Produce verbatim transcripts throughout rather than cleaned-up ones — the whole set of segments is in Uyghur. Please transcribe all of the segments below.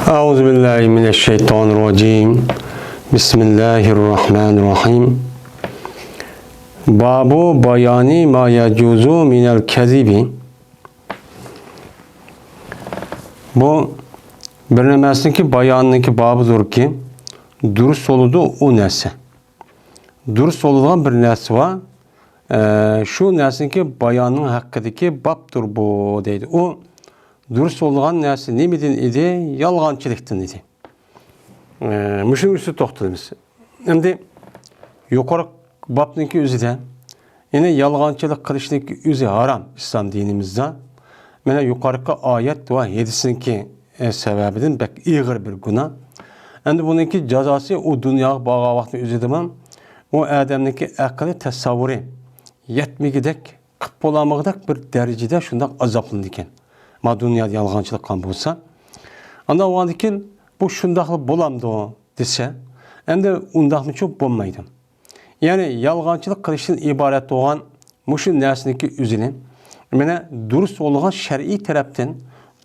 أعوذ بالله من الشيطان الرجيم. بسم الله الرحمن الرحيم. باب بيان ما يجوز من الكذب. بۇ بىر نەرسىنىڭكى بايانىنىڭكى بابىدۇركى، دۇرۇس بولىدۇ ئۇ نەرسە. دۇرۇس بولىدىغان بىر نەرسە بار. ئە، شۇ نەرسىنىڭكى بايانىنىڭ ھەققىدىكى بابتۇر بۇ، دەيدۇ. ئۇ دۇرۇس بولىدىغان نەرسە نېمىدىن ئىدى؟ يالغانچىلىقتىن ئىدى. ئە، مۇشۇنىڭ ئۈستىدە توختىلىمىز. ئەمدى يۇقىرىقى بابنىڭكى ئۆزىدە، يەنى يالغانچىلىق قىلىشنىڭكى ئۆزى ھارام ئىسلام دىنىمىزدا. مانا يۇقىرىقى ئايەت ۋە ھەدىسنىڭكى، ئە، سەۋەبىدىن بەك ئېغىر بىر گۇناھ. ئەمدى بۇنىڭكى جازاسى ئۇ دۇنياغا بارغان ۋاقتى ئۆزىدىمۇ ئۇ ئادەمنىڭكى ئەقلى، تەسەۋۋۇرى يەتمىگۈدەك، قىپ بولالمىغۇدەك بىر دەرىجىدە شۇنداق ئازابلىنىدىكەن. ما دۇنيادا يالغانچىلىق قىلغان بولسا. ئانداق بولغاندىكىن بۇ شۇنداقلا بولامدۇ دېسە، ئەمدى ئۇنداقمۇچۇ بولمايدۇ. يەنى يالغانچىلىق قىلىشتىن ئىبارەت بولغان مۇشۇ نەرسىنىڭكى ئۆزىنى، مانا دۇرۇس بولغان شەرئىي تەرەپتىن،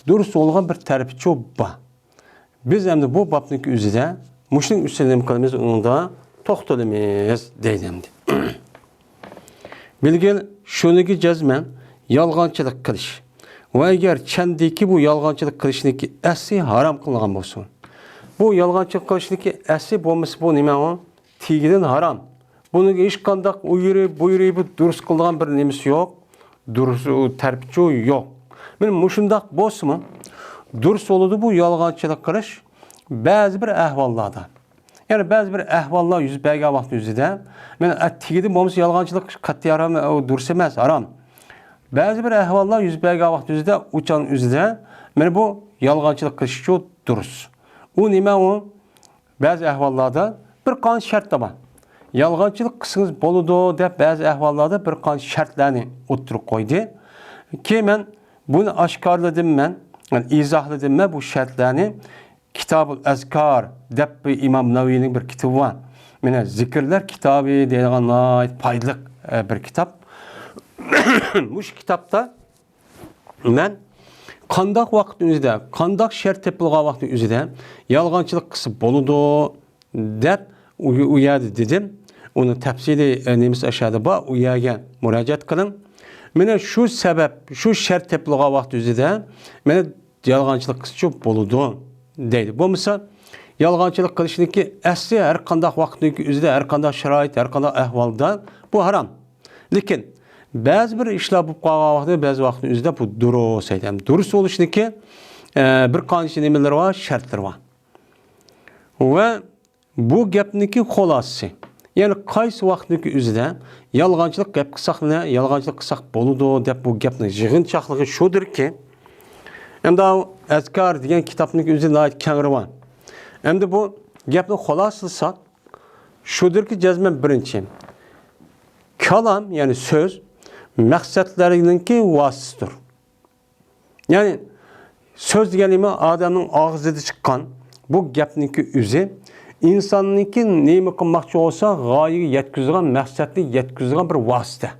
دۇرۇس بولغان بىر تەرىپىچۇ بار. بىز ئەمدى بۇ بابنىڭكى ئۆزىدە مۇشۇنىڭ ئۈستىدە نېمە قىلىمىز؟ ئۇنىڭدا توختىلىمىز دەيدۇ ئەمدى. بىلگىل، شۇنىڭكى جەزمەن يالغانچىلىق قىلىش. ۋە ئەگەر چەندىكى بۇ يالغانچىلىق قىلىشنىڭكى ئەسلى ھارام قىلىنغان بولسۇن. بۇ يالغانچىلىق قىلىشنىڭكى ئەسلى بولمىسا بۇ نېمە ئۇ؟ تېگىدىن ھارام. بۇنىڭ ھېچقانداق ئۇ يېرى، بۇ يېرى، بۇ دۇرۇس قىلىدىغان بىر نېمىسى يوق. دۇرۇس، ئۇ تەرىپىچۇ يوق. مانا مۇشۇنداق بولسىمۇ، دۇرۇس بولىدۇ بۇ يالغانچىلىق قىلىش بەزى بىر ئەھۋاللاردا. يەنى بەزى بىر ئەھۋاللار يۈز بەرگەن ۋاقىت يۈزىدە، مانا، ئە، تېگىدىن بولمىسا يالغانچىلىق قەتئىي ھارام، ئۇ دۇرۇس ئەمەس، ھارام. بەزى بىر ئەھۋاللار يۈز بەرگەن ۋاقىت يۈزىدە، ئۇ چاغنىڭ ئۆزىدە، مانا بۇ يالغانچىلىق قىلىشچۇ دۇرۇس. ئۇ نېمە ئۇ؟ بەزى ئەھۋاللاردا بىر قانچە شەرت بار. يالغانچىلىق قىلسىڭىز بولىدۇ دەپ بەزى ئەھۋاللاردا بىر قانچە شەرتلەرنى ئوتتۇرىغا قويدى. كېيىن مەن بۇنى ئاشكارىلىدىم مەن، يەنى ئىزاھلىدىم مەن بۇ شەرتلەرنى. كىتابۇل ئەزكار دەپ بىر ئىمام نەۋەۋىنىڭ بىر كىتابى بار. مانا زىكىرلەر كىتابى دەيدىغان ناھايىتى پايدىلىق، ئە، بىر كىتاب. مۇشۇ كىتابتا مەن قانداق ۋاقىت ئۆزىدە، قانداق شەرت تېپىلغان ۋاقىت ئۆزىدە يالغانچىلىق قىلسا بولىدۇ دەپ ئۇ، ئۇ يەردە دېدىم. ئۇنىڭ تەپسىلىي، ئە، نېمىسى ئاشۇ يەردە بار، ئۇ يەرگە مۇراجىئەت قىلىڭ. مانا شۇ سەۋەب، شۇ شەرت تېپىلغان ۋاقىت ئۆزىدە مانا يالغانچىلىق قىلسىچۇ بولىدۇ دەيدۇ. بولمىسا يالغانچىلىق قىلىشنىڭكى ئەسلى ھەر قانداق ۋاقىتنىڭكى ئۆزىدە، ھەر قانداق شارائىت، ھەر قانداق ئەھۋالدا بۇ ھارام. لېكىن بەزى بىر ئىشلار بولۇپ قالغان ۋاقتىدا، بەزى ۋاقىتنىڭ ئۆزىدە بۇ دۇرۇس ئەيدەم. دۇرۇس بولۇشنىڭكى، ئە، بىر قانچە نېمىلىرى بار، شەرتلىرى بار. ۋە بۇ گەپنىڭكى خۇلاسىسى. يەنى قايسى ۋاقىتنىڭكى ئۆزىدە يالغانچىلىق گەپ قىلساق، يالغانچىلىق قىلساق بولىدۇ دەپ بۇ گەپنىڭ يىغىنچاقلىقى شۇدۇركى، ئەمدى ئەزكار دېگەن كىتابنىڭكى ئۆزى ناھايىتى كەڭرى بار. ئەمدى بۇ گەپنى خۇلاسىلىساق، شۇدۇركى جەزمەن بىرىنچى، كالام، يەنى سۆز، مەقسەتلەرنىڭكى ۋاسىتىسىدۇر. يەنى سۆز دېگەن نېمە؟ ئادەمنىڭ ئاغزىدا چىققان بۇ گەپنىڭكى ئۆزى ئىنساننىڭكى نېمە قىلماقچى بولسا، غايىگە يەتكۈزىدىغان، مەقسەتنى يەتكۈزىدىغان بىر ۋاسىتە.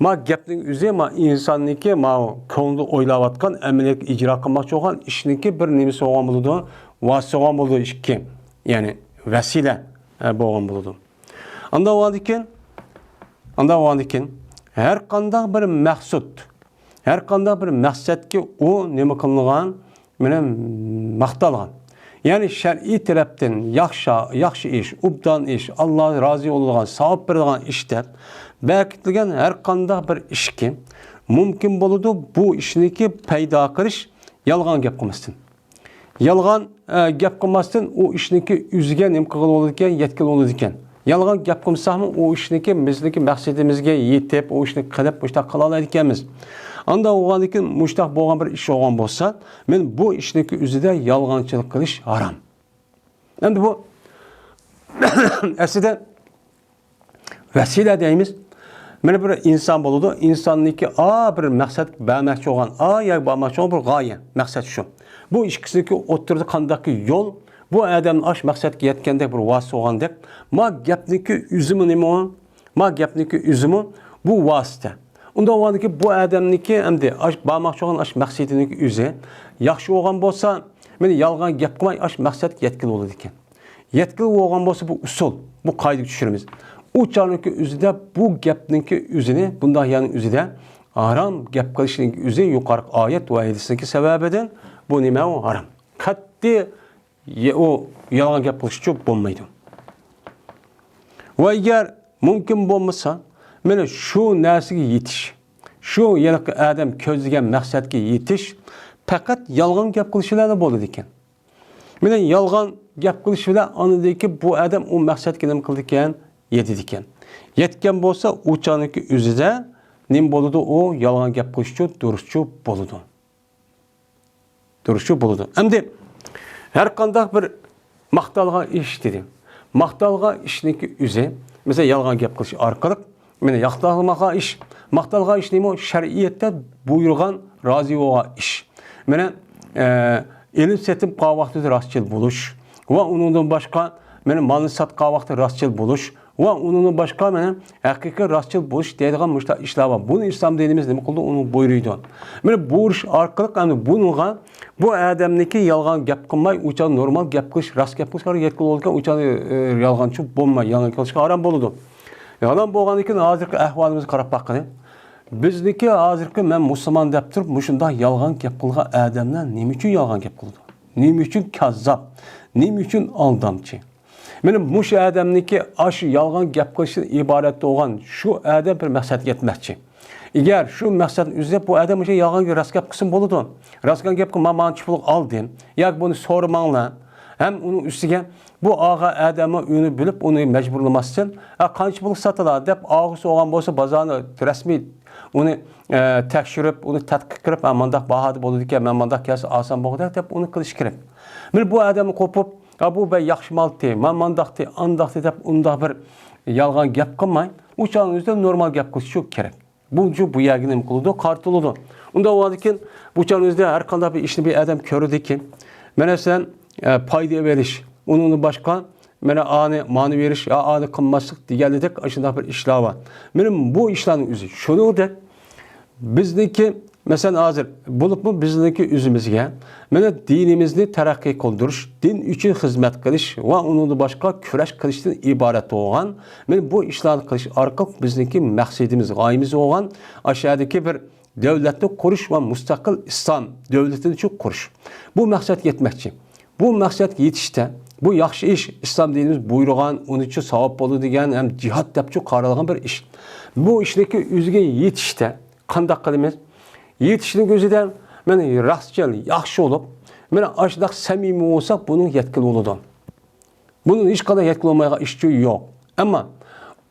ما گەپنىڭ ئۆزى، ما ئىنساننىڭكى، ما كۆڭلىدە ئويلاۋاتقان، ئەمەلىيەتكە ئىجرا قىلماقچى بولغان ئىشنىڭكى بىر نېمىسى بولغان بولىدۇ، ۋاسىتە بولغان بولىدۇ، ئىككى، يەنى ۋەسىلە، ئە، بولغان بولىدۇ. ئانداق بولغاندىكىن، ئانداق بولغاندىكىن، ھەر قانداق بىر مەقسۇت، ھەر قانداق بىر مەقسەتكە ئۇ نېمە قىلىنغان؟ مانا ماختالغان. يەنى شەرئىي تەرەپتىن ياخشى، ياخشى ئىش، ئوبدان ئىش، ئاللا رازى بولىدىغان، ساۋاب بېرىدىغان ئىش دەپ بەركىتىلگەن ھەر قانداق بىر ئىشكە مۇمكىن بولىدۇ بۇ ئىشنىكى پەيدا قىلىش يالغان گەپ قىلماستىن. يالغان، ئە، گەپ قىلماستىن ئۇ ئىشنىڭكى ئۆزىگە نېمە قىلغىلى بولىدىكەن، يەتكىلى بولىدىكەن. يالغان گەپ قىلمىساقمۇ ئۇ ئىشنىڭكى بىزنىڭكى مەقسىتىمىزگە يېتىپ، ئۇ ئىشنى قىلىپ، مۇشۇنداق قىلالايدىكەنمىز. ئانداق بولغاندىكىن مۇشۇنداق بولغان بىر ئىش بولغان بولسا، مەن بۇ ئىشنىڭكى ئۆزىدە يالغانچىلىق قىلىش ھارام. ئەمدى بۇ ئەسلىدە ۋەسىلە دەيمىز. مانا بىر ئىنسان بولىدۇ، ئىنساننىڭكى ئا بىر مەقسەتكە بارماقچى بولغان، ئا يەرگە بارماقچى بولغان بىر غايە، مەقسەت شۇ. بۇ ئىككىسىنىڭكى ئوتتۇرىدا قانداقكى يول، بۇ ئادەمنى ئاش مەقسەتكە يەتكەندەك بىر ۋاسىتە بولغاندەك، ما گەپنىڭكى ئۆزىمۇ نېمە ئۇ؟ ما گەپنىڭكى ئۆزىمۇ بۇ ۋاسىتە. ئۇنداق بولغاندىكىن بۇ ئادەمنىڭكى ئەمدى ئاش، بارماقچى بولغان ئاش مەقسىتىنىڭكى ئۆزى ياخشى بولغان بولسا، مانا يالغان گەپ قىلماي ئاش مەقسەتكە يەتكىلى بولىدىكەن. يەتكىلى بولغان بولسا، بۇ ئۇسۇل، بۇ قائىدىگە چۈشۈرىمىز. ئۇ چاغنىڭكى ئۆزىدە بۇ گەپنىڭكى ئۆزىنى، بۇنداق يەرنىڭ ئۆزىدە ھارام گەپ قىلىشنىڭ ئۆزى يۇقىرىقى ئايەت ۋە ھەدىسنىڭكى سەۋەبىدىن بۇ نېمە ئۇ؟ ھارام. قەتئىي يە-، ئۇ يالغان گەپ قىلىشچۇ بولمايدۇ. ۋە ئەگەر مۇمكىن بولمىسا، مانا شۇ نەرسىگە يېتىش، شۇ ھېلىقى ئادەم كۆزلىگەن مەقسەتكە يېتىش پەقەت يالغان گەپ قىلىش بىلەن بولىدىكەن. مانا يالغان گەپ قىلىش بىلەن ئاندىن كېيىن بۇ ئادەم ئۇ مەقسەتكە نېمە قىلىدىكەن؟ يېتىدىكەن. يەتكەن بولسا، ئۇ چاغنىڭكى ئۆزىدە نېمە بولىدۇ؟ ئۇ يالغان گەپ قىلىشچۇ، دۇرۇسچۇ بولىدۇ. دۇرۇسچۇ بولىدۇ. ئەمدى ھەر قانداق بىر ماختالغان ئىش دېدى. ماختالغان ئىشنىڭكى ئۆزى، مەسىلەن، يالغان گەپ قىلىش ئارقىلىق، مانا، ماختالغان ئىش، ماختالغان ئىش نېمە؟ شەرئىيەتتە بۇيرۇغان، رازى بولغان ئىش. مانا، ئە، ئېلىم سېتىم قىلغان ۋاقتىدا راستچىل بولۇش ۋە ئۇنىڭدىن باشقا، مانا، مالنى ساتقان ۋاقتىدا راستچىل بولۇش، ۋە ئۇنىڭدىن باشقا مانا ھەقىقىي راستچىل بولۇش دەيدىغان مۇشۇنداق ئىشلار بار. بۇنى ئىسلام دىنىمىز نېمە قىلدى؟ ئۇنى بۇيرۇيدۇ. مانا بۇيرۇش ئارقىلىق ئەمدى بۇنىڭغا بۇ ئادەمنىڭكى يالغان گەپ قىلماي، ئۇ چاغ نورمال گەپ قىلىش، راست گەپ قىلىشقا يەتكىلى بولىدىكەن، ئۇ چاغ، ئى، يالغانچى بولماي، يالغان قىلىشقا ھارام بولىدۇ. ھارام بولغاندىن كېيىن ھازىرقى ئەھۋالىمىزغا قاراپ باققىلى. بىزنىڭكى ھازىرقى مەن مۇسۇلمان دەپ تۇرۇپ مۇشۇنداق يالغان گەپ قىلغان ئادەملەر نېمە ئۈچۈن يالغان گەپ قىلىدۇ؟ نېمە ئۈچۈن كاززاپ؟ نېمە ئۈچۈن ئالدامچى؟ مانا مۇشۇ ئادەمنىڭكى ئاشۇ يالغان گەپ قىلىشتىن ئىبارەت بولغان شۇ ئادەم بىر مەقسەتكە يەتمەكچى. ئەگەر شۇ مەقسەتنى ئۆزلەپ بۇ ئادەم مۇشۇ يالغان راست گەپ قىلسىمۇ بولىدۇ. راستكەن گەپ قىلما، مانا شۇ پۇلغا ئالدىم. ياكى بۇنى سورىماڭلار. ھەم ئۇنىڭ ئۈستىگە بۇ ئالغان ئادەممۇ ئۆينى بىلىپ ئۇنى مەجبۇرلىماستىن، ھە، قانچە پۇلغا ساتىلا دەپ ئالغۇسى بولغان بولسا بازارنى رەسمىي ئۇنى، ئە، تەكشۈرۈپ، ئۇنى تەتقىق قىلىپ، ھە، مانداق باھادا بولىدىكەن، مەن مانداق كەلسە ئالسام بولغۇدەك دەپ ئۇنى قىلىش كېرەك. مانا بۇ ئادەمنى قوپۇپ، ھە، بۇ بەك ياخشى مالتى، مانا مانداقتى، ئانداقتى دەپ ئۇنداق بىر يالغان گەپ قىلماي، ئۇ چاغنىڭ ئۆزىدە نورمال گەپ قىلىشى كېرەك. بۇ، شۇ، بۇ يەرگە نېمە قىلىدۇ؟ قارىتىلىدۇ. ئۇنداق بولغاندىكىن، بۇ چاغنىڭ ئۆزىدە ھەر قانداق بىر ئىشنى بىر ئادەم كۆرىدىكى، مەسىلەن، ئە، پايدا ئېلىش، ئۇنىڭدىن باشقا، مانا، ئانى مانى بېرىش، يا ئانى قىلماسلىق دېگەنلىك ئاشۇنداق بىر ئىشلار بار. مانا بۇ ئىشلارنىڭ ئۆزى شۇنىڭدەك بىزنىڭكى، مەسىلەن، ھازىر بولۇپمۇ بىزنىڭكى ئۆزىمىزگە، مانا، دىنىمىزنى تەرەققىي قىلدۇرۇش، دىن ئۈچۈن خىزمەت قىلىش ۋە ئۇنىڭدىن باشقا كۈرەش قىلىشتىن ئىبارەت بولغان، مانا، بۇ ئىشلارنى قىلىش ئارقىلىق بىزنىڭكى مەقسىتىمىز، غايىمىز بولغان، ئاشۇ يەردىكى بىر دۆلەتنى قۇرۇش ۋە مۇستەقىل ئىسلام دۆلىتىنى قۇرۇش. بۇ مەقسەتكە يەتمەكچى. بۇ مەقسەتكە يېتىشتە، بۇ ياخشى ئىش، ئىسلام دىنىمىز بۇيرۇغان، ئۇنىڭچە ساۋاب بولىدۇ دېگەن ھەم جىھاد دەپچۇ قارالغان بىر ئىش. بۇ ئىشنىڭكى ئۆزىگە يېتىشتە قانداق قىلىمىز؟ يېتىشنىڭ ئۆزىدە مانا راستچىل، ياخشى بولۇپ، مانا ئاشۇنداق سەمىمىي بولساق، بۇنىڭ يەتكىلى بولىدۇ. بۇنىڭ ھېچقانداق يەتكىلى بولمايدىغان ئىشچۇ يوق. ئەمما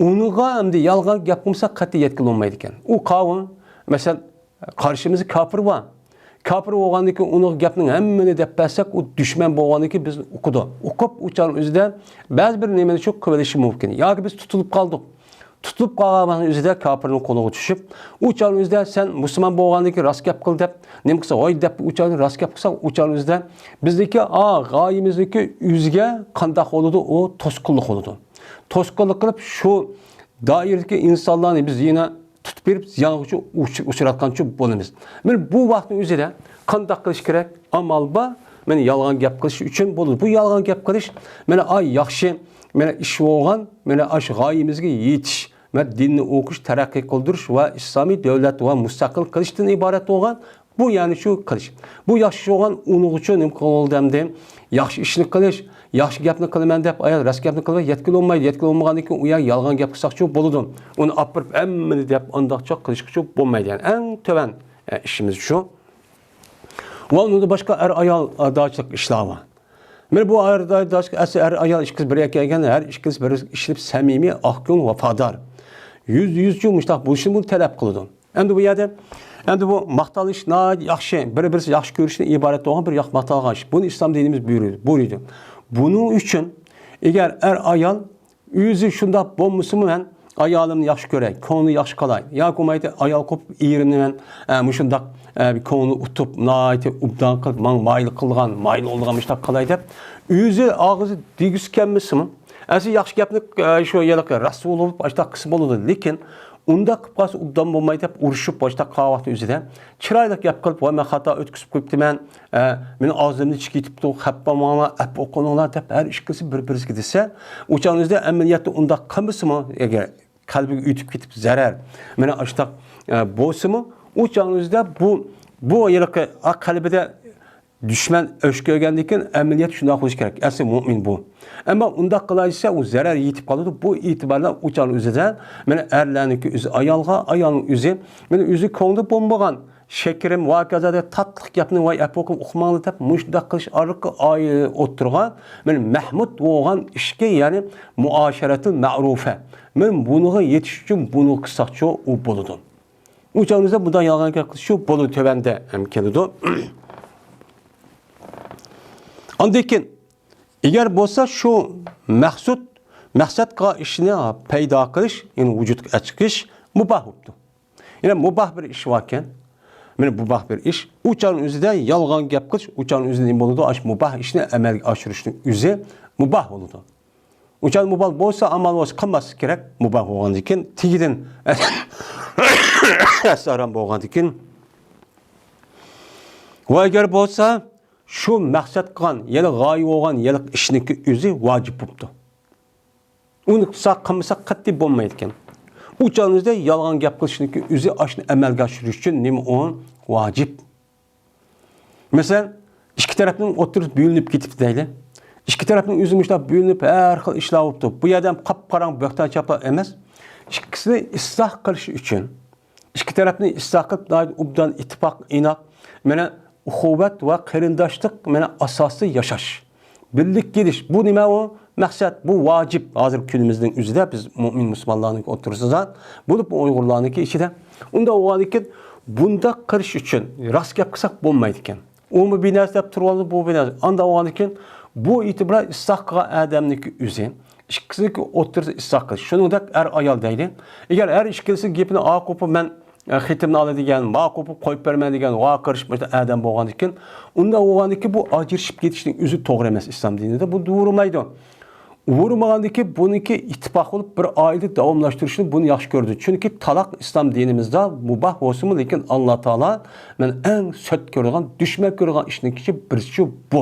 ئۇنىڭغا ئەمدى يالغان گەپ قىلمىسا قەتئىي يەتكىلى بولمايدىكەن. ئۇ قاۋۇل، مەسىلەن، قارشىمىزدا كاپىر بار. كاپىر بولغاندىن كېيىن ئۇنىڭ گەپنىڭ ھەممىنى دەپ بەرسەك، ئۇ دۈشمەن بولغاندىن كېيىن بىزنى ئۇقىدۇ. ئۇقۇپ، ئۇ چاغنىڭ ئۆزىدە بەزى بىر نېمىنى شۇ قىلىۋېلىشى مۇمكىن. ياكى بىز تۇتۇلۇپ قالدۇق. تۇتۇلۇپ قالغان ۋاقتىنىڭ ئۆزىدە كاپىرنىڭ قولىغا چۈشۈپ، ئۇ چاغنىڭ ئۆزىدە سەن مۇسۇلمان بولغاندىن كېيىن راست گەپ قىل دەپ، نېمە قىلسا، ھوي دەپ، ئۇ چاغنى راست گەپ قىلساڭ، ئۇ چاغنىڭ ئۆزىدە بىزنىڭكى، ئا، غايىمىزنىڭكى ئۆزىگە قانداق بولىدۇ؟ ئۇ توسقۇنلۇق بولىدۇ. توسقۇنلۇق قىلىپ، شۇ دائىرىدىكى ئىنسانلارنى بىز يەنە تۇتۇپ بېرىپ، زىيانغا ئۇچ-، ئۇچراتقانچۇ بولىمىز. مانا بۇ ۋاقىتنىڭ ئۆزىدە قانداق قىلىش كېرەك؟ ئامال بار. مانا يالغان گەپ قىلىش ئۈچۈن بولىدۇ. بۇ يالغان گەپ قىلىش، مانا، ئاي، ياخشى، مانا، ئىش بولغان، مانا، ئاشۇ غايىمىزگە يېتىش، مانا، دىننى ئوقۇش، تەرەققىي قىلدۇرۇش ۋە ئىسلامىي دۆلەت ۋە مۇستەقىل قىلىشتىن ئىبارەت بولغان، بۇ، يەنى، شۇ قىلىش. بۇ ياخشى بولغان، ئۇنىڭ ئۈچۈن نېمە قىلىۋالدى ئەمدى؟ ياخشى ئىشنى قىلىش، ياخشى گەپنى قىلىمەن دەپ، ئايال راست گەپنى قىلىپ، يەتكىلى بولمايدۇ. يەتكىلى بولمىغاندىن كېيىن ئۇ يەر يالغان گەپ قىلساقچۇ بولىدۇ. ئۇنى ئاپىرىپ ھەممىنى دەپ ئانداقچە قىلىشقىچۇ بولمايدۇ. يەنى ئەڭ تۆۋەن، ئە، ئىشىمىز شۇ. ۋە ئۇنىڭدىن باشقا ئەر-ئايال، ئە، داچىلىق ئىشلار بار. مانا بۇ ئەر-، ئەر-، ئەر-ئايال ئىككىسى بىر يەرگە كەلگەن، ھەر ئىككىسى بىر ئىشلىپ سەمىمىي، ئاق كۆڭۈل، ۋاپادار. يۈزدە يۈزچە مۇشۇنداق بولۇشنى بۇ تەلەپ قىلىدۇ. ئەمدى بۇ يەردە، ئەمدى بۇ ماختال ئىش ناھايىتى ياخشى، بىر-، بىرسى ياخشى كۆرۈشتىن ئىبارەت بولغان بىر ياخشى ماختالغان ئىش. بۇنى ئىسلام دىنىمىز بۇيرۇيدۇ، بۇيرۇيدۇ. بۇنىڭ ئۈچۈن ئەگەر ئەر-ئايال ئۆزى شۇنداق بولمىسىمۇ، مەن ئايالىمنى ياخشى كۆرەي، كۆڭلىنى ياخشى قىلاي. ياكى بولمايدۇ، ئايال قوپۇپ، ئېرىمنى مەن، ئە، مۇشۇنداق، ئە، بىر كۆڭلىنى ئۇتۇپ، ناھايىتى ئوبدان قىلىپ، ماڭا مايىل قىلغان، مايىل بولىدىغان مۇشۇنداق قىلاي دەپ، ئۆزى ئاغزى دېگۈسى كەلمىسىمۇ، ئەسلى ياخشى گەپنى، ئە، شۇ ھېلىقى راست بولۇپ، ئاشۇنداق قىلسا بولىدۇ. لېكىن ئۇنداق قىلىپ قالسا ئوبدان بولماي دەپ ئۇرۇشۇپ باشلاپ قالغان ۋاقتى ئۆزىدە چىرايلىق گەپ قىلىپ، ۋاي، مەن خاتا ئۆتكۈزۈپ قويۇپتىمەن، ئە، مېنىڭ ئاغزىمدىن چىقىپ كېتىپتۇ، خەپ بولماڭلار، ئەپۇ قىلىڭلار دەپ ھەر ئىككىلىسى بىر-بىرىسىگە دېسە، ئۇ چاغنىڭ ئۆزىدە ئەمەلىيەتتە ئۇنداق قىلمىسىمۇ، ئەگەر قەلبىگە ئۆتۈپ كېتىپ زەرەر، مانا ئاشتاق، ئە، بولسىمۇ، ئۇ چاغنىڭ ئۆزىدە بۇ، بۇ ھېلىقى، ئا، قەلبىدە دۈشمەن ئۆچ كۆرگەندىن كېيىن ئەمەلىيەت شۇنداق بولۇشى كېرەك. ئەسلى مۇئمىن بۇ. ئەمما ئۇنداق قىلاي دېسە، ئۇ زەرەر يېتىپ قالىدۇ. بۇ ئېتىبار بىلەن ئۇ چاغنىڭ ئۆزىدە مانا ئەرلەرنىڭكى ئۆزى ئايالغا، ئايالنىڭ ئۆزى مانا ئۆزى كۆڭلىدە بولمىغان شېكىرىم ۋە ھاكازا دەپ تاتلىق گەپنى ۋاي ئەپۇ قىلىپ ئۇقماڭلار دەپ مۇشۇنداق قىلىش ئارقىلىق ئائىلە ئوتتۇرىغا مانا مەھمۇد بولغان ئىشكى، يەنى مۇئاشىرەتۇل مەرۇفە. مانا بۇنىڭغا يېتىش ئۈچۈن بۇنى قىلساقچۇ ئۇ بولىدۇ. ئۇ چاغدا بۇنداق يالغان گەپ قىلىشۇ بولىدۇ، تۆۋەندە ھەم كېلىدۇ. ئاندىن كېيىن، ئەگەر بولسا شۇ مەقسۇت، مەقسەت قىلغان ئىشنى پەيدا قىلىش، يەنى ۋۇجۇدقا چىقىش مۇباھ بوپتۇ. يەنى مۇباھ بىر ئىش باركەن، مانا مۇباھ بىر ئىش، ئۇ چاغنىڭ ئۆزىدە يالغان گەپ قىلىش، ئۇ چاغنىڭ ئۆزىدە نېمە بولىدۇ؟ ئاشۇ مۇباھ ئىشنى ئەمەلگە ئاشۇرۇشنىڭ ئۆزى مۇباھ بولىدۇ. ئۇچان مۇباھ بولسا، ئامال بولسا قىلماسلىق كېرەك. مۇباھ بولغاندىن كېيىن، تېگىدىن ئەسلى ھارام بولغاندىن كېيىن. ۋە ئەگەر بولسا، شۇ مەقسەت قىلغان، يەنى غايە بولغان، يەنى ئىشنىڭكى ئۆزى ۋاجىپ بوپتۇ. ئۇنى قىلساق، قىلمىساق قەتئىي بولمايدىكەن. ئۇچانىزدا يالغان گەپ قىلىشنىڭكى ئۆزى ئاشۇنى ئەمەلگە ئاشۇرۇش ئۈچۈن نېمە ئۇ؟ ۋاجىپ. مەسىلەن، ئىككى تەرەپنىڭ ئوتتۇرىسى بۆلۈنۈپ كېتىپتۇ دەيلى. ئىككى تەرەپنىڭ ئۆزى مۇشۇنداق بۆلۈنۈپ، ھەر خىل ئىشلار بوپتۇ. بۇ يەردە ھەم قاپقاراڭغۇ بۆھتان چاپلار ئەمەس. ئىككىسىنى ئىسلاھ قىلىش ئۈچۈن، ئىككى تەرەپنى ئىسلاھ قىلىپ، ناھايىتى ئوبدان، ئىتتىپاق، ئىناق، مانا، ئۇخۇۋەت ۋە قېرىنداشلىق، مانا، ئاساسىدا ياشاش. بىرلىككە كېلىش. بۇ نېمە ئۇ؟ مەقسەت، بۇ ۋاجىپ. ھازىرقى كۈنىمىزنىڭ ئۆزىدە بىز مۆمىن مۇسۇلمانلارنىڭ ئوتتۇرىسىدا بولۇپ، ئۇيغۇرلارنىڭكى ئىچىدە. ئۇنداق بولغاندىكىن، بۇنداق قىلىش ئۈچۈن راست گەپ قىلساق بولمايدىكەن. ئۇمۇ بىر نەرسە دەپ تۇرۇۋالىدۇ، بۇ بىر نەرسە. ئانداق بولغاندىكىن، بۇ ئېتىبار ئىسلاھ قىلغان ئادەمنىڭكى ئۆزى، ئىككىسىنىڭكى ئوتتۇرىسىدا ئىسلاھ قىلىش. شۇنىڭدەك ئەر-ئايال دەيلى. ئەگەر ھەر ئىككىلىسى گېپىنى، ئا قوپۇپ مەن، ئە، خېتىمنى ئالىدىغان، ما قوپۇپ قويۇپ بېرىمەن دېگەن، ۋارقىرىشىپ مۇشۇنداق ئادەم بولغاندىكىن، ئۇنداق بولغاندىكىن بۇ ئاجرىشىپ كېتىشنىڭ ئۆزى توغرا ئەمەس ئىسلام دىنىدا. بۇ دۇرۇمايدۇ. بۇرمىغاندىكى بۇنىڭكى ئىتتىپاق بولۇپ، بىر ئائىلە داۋاملاشتۇرۇشنى بۇنى ياخشى كۆرىدۇ. چۈنكى تالاق ئىسلام دىنىمىزدا مۇباھ بولسىمۇ، لېكىن ئاللا تائالا مەن ئەڭ سەت كۆرىدىغان، دۈشمەن كۆرىدىغان ئىشنىڭكى بىرسى بۇ.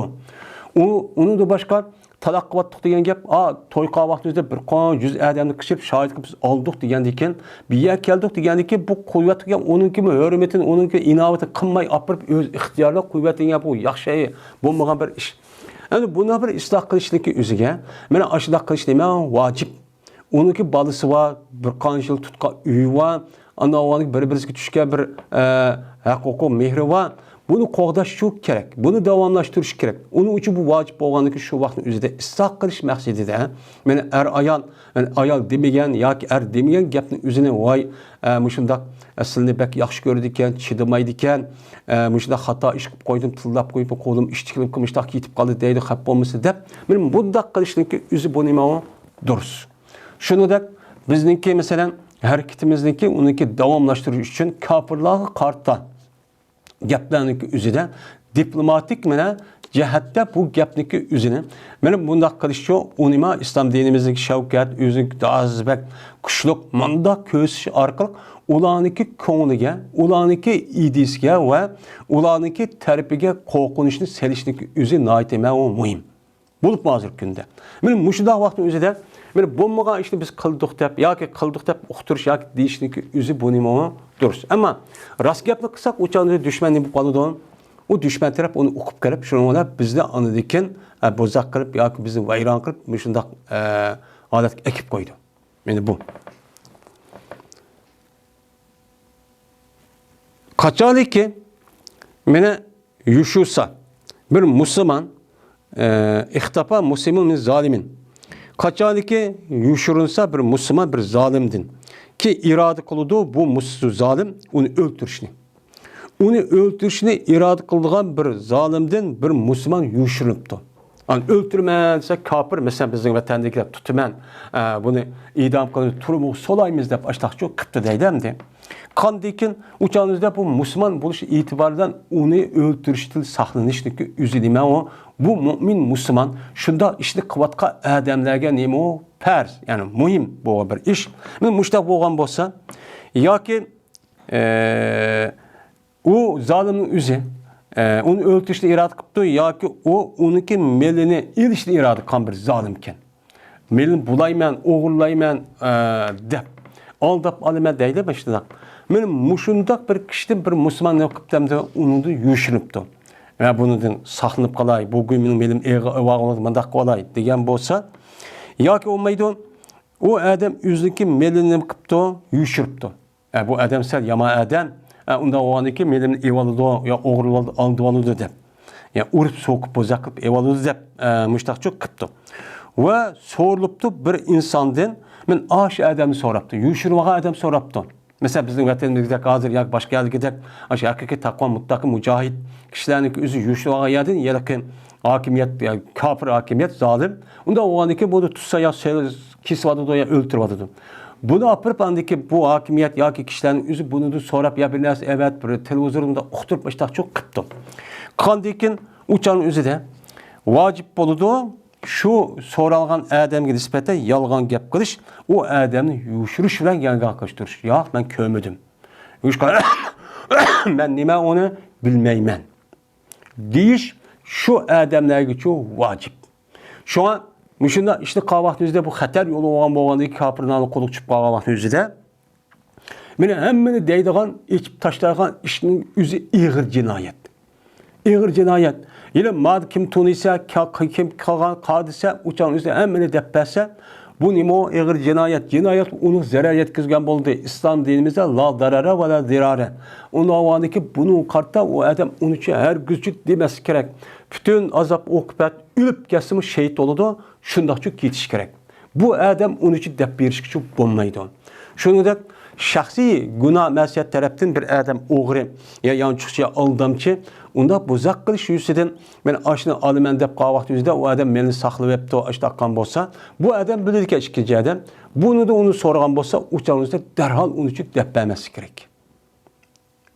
ئۇ، ئۇنىڭدىن باشقا تالاق قىلىۋاتتۇق دېگەن گەپ، ئا، توي قىلغان ۋاقتىمىزدا بىر قانچە يۈز ئادەمنى قىچىپ، شاھىت قىلىپ بىز ئالدۇق دېگەندىن كېيىن، بۇ يەرگە كەلدۇق دېگەندىن كېيىن، بۇ قويۇۋاتقان گەپ، ئۇنىڭكى ھۆرمىتىنى، ئۇنىڭكى ئىناۋىتىنى قىلماي ئاپىرىپ، ئۆز ئىختىيارلىق قويۇۋەتكەن گەپ، بۇ ياخشى بولمىغان بىر ئىش. ئەمدى بۇنى بىر ئىسلاھ قىلىشنىڭكى ئۆزىگە، مانا ئاشۇنداق قىلىش نېمە؟ ۋاجىپ. ئۇنىڭكى بالىسى بار، بىر قانچە يىل تۇتقان ئۆيى بار، ئاندىن ئاۋۋالقى بىر-بىرسىگە چۈشكەن بىر، ئە، ھەق-ھوقۇق، مېھرى بار. بۇنى قوغداش شۇ كېرەك، بۇنى داۋاملاشتۇرۇش كېرەك. ئۇنىڭ ئۈچۈن بۇ ۋاجىپ بولغاندىكىن شۇ ۋاقىتنىڭ ئۆزىدە ئىسلاھ قىلىش مەقسىتىدە، مانا ئەر-ئايال، مانا ئايال دېمىگەن ياكى ئەر دېمىگەن گەپنىڭ ئۆزىنى، ۋاي، ئە، مۇشۇنداق سىلىنى بەك ياخشى كۆرىدىكەن، چىدىمايدىكەن، ئە، مۇشۇنداق خاتا ئىش قىلىپ قويدۇم، تىللاپ قويۇپ، قولۇم ئىشتىكىلىپ مۇشۇنداق كېتىپ قالدى دەيدۇ، خەپ بولمىسا دەپ، مانا بۇنداق قىلىشنىڭكى ئۆزى بۇ نېمە ئۇ؟ دۇرۇس. شۇنىڭدەك بىزنىڭكى، مەسىلەن، ھەرىكىتىمىزنىڭكى، ئۇنىڭكى داۋاملاشتۇرۇش ئۈچۈن كاپىرلارغا قارىتا گەپلەرنىڭكى ئۆزىدە دىپلوماتىك، مانا، جەھەتتە بۇ گەپنىڭكى ئۆزىنى، مانا، بۇنداق قىلىشچۇ، ئۇ نېمە، ئىسلام دىنىمىزدىكى شەۋكەت، ئۆزىنىڭكى دازىبەك كۈچلۈك، مۇنداق كۆرسىتىش ئارقىلىق ئۇلارنىڭكى كۆڭلىگە، ئۇلارنىڭكى ئىدىيىسىگە ۋە ئۇلارنىڭكى تەرىپىگە قورقۇنچنى سېلىشنىڭكى ئۆزى ناھايىتى مۇھىم. بولۇپمۇ ھازىرقى كۈندە. مانا مۇشۇنداق ۋاقىتنىڭ ئۆزىدە، مانا بولمىغان ئىشنى بىز قىلدۇق دەپ ياكى قىلدۇق دەپ ئۇقتۇرۇش ياكى دېيىشنىڭكى ئۆزى بۇ نېمە دۇرۇس. ئەمما راست گەپنى قىلساق، ئۇ چاغدا دۈشمەن نېمە بولۇپ قالىدۇ؟ ئۇ دۈشمەن تەرەپ ئۇنى ئۇقۇپ قېلىپ، شۇنىڭ بىلەن بىزنى ئاندىن كېيىن، ئە، بوزەك قىلىپ ياكى بىزنى ۋەيران قىلىپ، مۇشۇنداق، ئە، ھالەتكە ئەكىپ قويىدۇ. مانا بۇ. قاچانكى، مانا، يوشۇرسا بىر مۇسۇلمان، ئە، ئىختەپا مۇسلىمۇن مىن زالىمىن. قاچانكى يوشۇرۇنسا بىر مۇسۇلمان بىر زالىمدىن، كى ئىرادە قىلىدۇ بۇ مۇس-، زالىم ئۇنى ئۆلتۈرۈشنى. ئۇنى ئۆلتۈرۈشنى ئىرادە قىلىدىغان بىر زالىمدىن بىر مۇسۇلمان يوشۇرۇنۇپتۇ. ئانا، ئۆلتۈرىمەن دېسە، كاپىر، مەسىلەن، بىزنىڭ ۋەتەندىكىلەر تۇتىمەن، ئە، بۇنى ئىدام قىلىپ تۈرمىگە سولايمىز دەپ ئاشتاقچۇ قىپتۇ دەيدۇ ئەمدى. قاندىكىن ئۇ چاغنىڭدا بۇ مۇسۇلمان بولۇش ئېتىبارى بىلەن ئۇنى ئۆلتۈرۈشتىن ساقلىنىشنىڭكى ئۆزى نېمە ئۇ؟ بۇ مۆمىن مۇسۇلمان شۇنداق ئىشنى قىلىۋاتقان ئادەملەرگە نېمە ئۇ؟ پەرز، يەنى مۇھىم بولغان بىر ئىش. مانا مۇشۇنداق بولغان بولسا، ياكى، ئە، ئۇ زالىمنىڭ ئۆزى، ئە، ئۇنى ئۆلتۈرۈشنى ئىرادە قىپتۇ ياكى ئۇ ئۇنىڭكى مېلىنى ئېلىشنى ئىرادە قىلغان بىر زالىمكەن. مېلىنى بۇلايمەن، ئوغرىلايمەن، ئە، دەپ، ئالداپ ئالىمەن دەيدۇ مۇشۇنداق. مانا مۇشۇنداق بىر كىشىدىن بىر مۇسۇلمان نېمە قىپتۇ ئەمدى ئۇنىڭدىن يوشۇرۇپتۇ. ۋە بۇنىڭدىن ساقلىنىپ قالاي، بۇ گۇي مېنىڭ مېلىم ئېغىر ئېۋاغلىق مۇنداق قىلاي دېگەن بولسا، ياكى بولمايدۇ، ئۇ ئادەم ئۆزىنىڭكى مېلىنى نېمە قىپتۇ، يوشۇرۇپتۇ. ئە، بۇ ئادەم سەل يامان ئادەم. ئە، ئۇنداق بولغاندىكىن مېلىمنى ئېۋالىدۇ يا ئوغرىلىۋالىدۇ، ئالدىۋالىدۇ دەپ. يا ئۇرۇپ، سوقۇپ، بوزەك قىلىپ ئېۋالىدۇ دەپ، ئە، مۇشتاقچۇ قىپتۇ. ۋە سورۇلۇپتۇ بىر ئىنساندىن، مەن ئاشۇ ئادەمنى سوراپتۇ، يوشۇرۇۋالغان ئادەم سوراپتۇ. مەسىلەن، بىزنىڭ ۋەتىنىمىزدەك ھازىر ياكى باشقا يەرلىكىدەك، ئاشۇ ھەقىقىي تەقۋا مۇتتەقى مۇجاھىد كىشىلەرنىڭ ئۆزى يوشۇرۇۋالغان يەردىن يەنە كېيىن ھاكىمىيەت، يا كاپىر ھاكىمىيەت، زالىم. ئۇنداق بولغاندىكىن بۇنى تۇتسا يا سېلىز كېسىۋاتىدۇ يا ئۆلتۈرۈۋاتىدۇ. بۇنى ئاپىرىپ ئاندىكى بۇ ھاكىمىيەت ياكى كىشىلەرنىڭ ئۆزى بۇنىڭدىن سوراپ يا بىر نەرسە ئەۋەت، بىر تېلېۋىزوردا ئۇقتۇرۇپ مۇشتاقچۇ قىپتۇ. قاندىكىن ئۇ چاغنىڭ ئۆزىدە ۋاجىپ بولىدۇ شۇ سورالغان ئادەمگە نىسبەتەن يالغان گەپ قىلىش، ئۇ ئادەمنى يوشۇرۇش بىلەن يالغان قىلىشتۇرۇش. ياق، مەن كۆرمىدىم. مەن نېمە ئۇنى بىلمەيمەن. دېيىش شۇ ئادەملەرگىچۇ ۋاجىپ. شۇڭا مۇشۇنداق ئىشنى قىلغان ۋاقتىمىزدا بۇ خەتەر يول بولغان بولغاندىكىن كاپىرلارنىڭ قولىغا چۈشۈپ قالغان ۋاقتىمىزدا مانا ھەممىنى دەيدىغان، ئېچىپ تاشلايدىغان ئىشنىڭ ئۆزى ئېغىر جىنايەت. ئېغىر جىنايەت. يەنە مادا كىم تونۇيسا، كا-، كىم قىلغان قا دېسە، ئۇ چاغنىڭ ئۆزىدە ھەممىنى دەپ بەرسە، بۇ نېمە ئۇ ئېغىر جىنايەت؟ جىنايەت ئۇنىڭ زەرەر يەتكۈزگەن بولدى. ئىسلام دىنىمىزدە لا دارارا ۋە لا زىرارە. ئۇنداق بولغاندىكىن بۇنىڭغا قارىتا ئۇ ئادەم ئۇنىڭ ئۈچۈن ھەرگىزچۇ دېمەسلىك كېرەك. پۈتۈن ئازاب ئوقۇبەت ئۆلۈپ كەتسىمۇ شېھىت بولىدۇ. شۇنداقچۇ كېتىشى كېرەك. بۇ ئادەم ئۇنىڭ ئۈچۈن دەپ بېرىشكىچۇ بولمايدۇ. شۇنىڭدەك شەخسىي گۇناھ مەسىيەت تەرەپتىن بىر ئادەم ئوغرى يا يانچۇقچى يا ئالدامچى ئۇنداق بوزەك قىلىش يۈزىسىدىن مەن ئاشۇنى ئالىمەن دەپ قالغان ۋاقتى ئۆزىدە ئۇ ئادەم مېلىنى ساقلىۋەپتۇ، ئاشتاققان بولسا، بۇ ئادەم بىلىدىكەن ئىككىنچى ئادەم. بۇنىڭدىن ئۇنى سورىغان بولسا، ئۇ چاغنىڭ ئۆزىدە دەرھال ئۇنىڭ ئۈچۈن دەپ بەرمەسلىك كېرەك.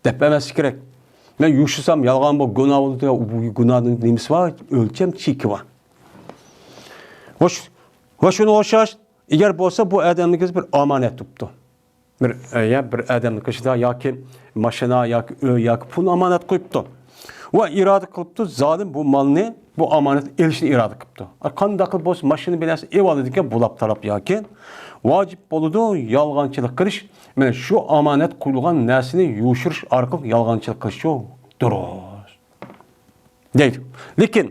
دەپ بەرمەسلىك كېرەك. مەن يوشۇرسام يالغان بۇ گۇناھ بولىدۇ، بۇ گۇناھنىڭ نېمىسى بار؟ ئۆلچەم چېكى بار. ۋە شۇ-، ۋە شۇنىڭغا ئوخشاش، ئەگەر بولسا بۇ ئادەمنىڭكى بىر ئامانەت تۇرۇپتۇ. بىر، ئە، يا بىر ئادەمنىڭ قېشىدا ياكى ماشىنا ياكى ئۆي ياكى پۇل ئامانەت قويۇپتۇ. ۋە ئىرادە قىلىپتۇ، زالىم بۇ مالنى، بۇ ئامانەتنى ئېلىشنى ئىرادە قىلىپتۇ. ئە، قانداق قىلىپ بولسا ماشىنا بىر نەرسە ئېلىۋالىدىكەن، بۇلاپ تالاپ ياكى ۋاجىپ بولىدۇ يالغانچىلىق قىلىش. مانا شۇ ئامانەت قويۇلغان نەرسىنى يوشۇرۇش ئارقىلىق يالغانچىلىق قىلىشچۇ دۇرۇس. دەيدۇ. لېكىن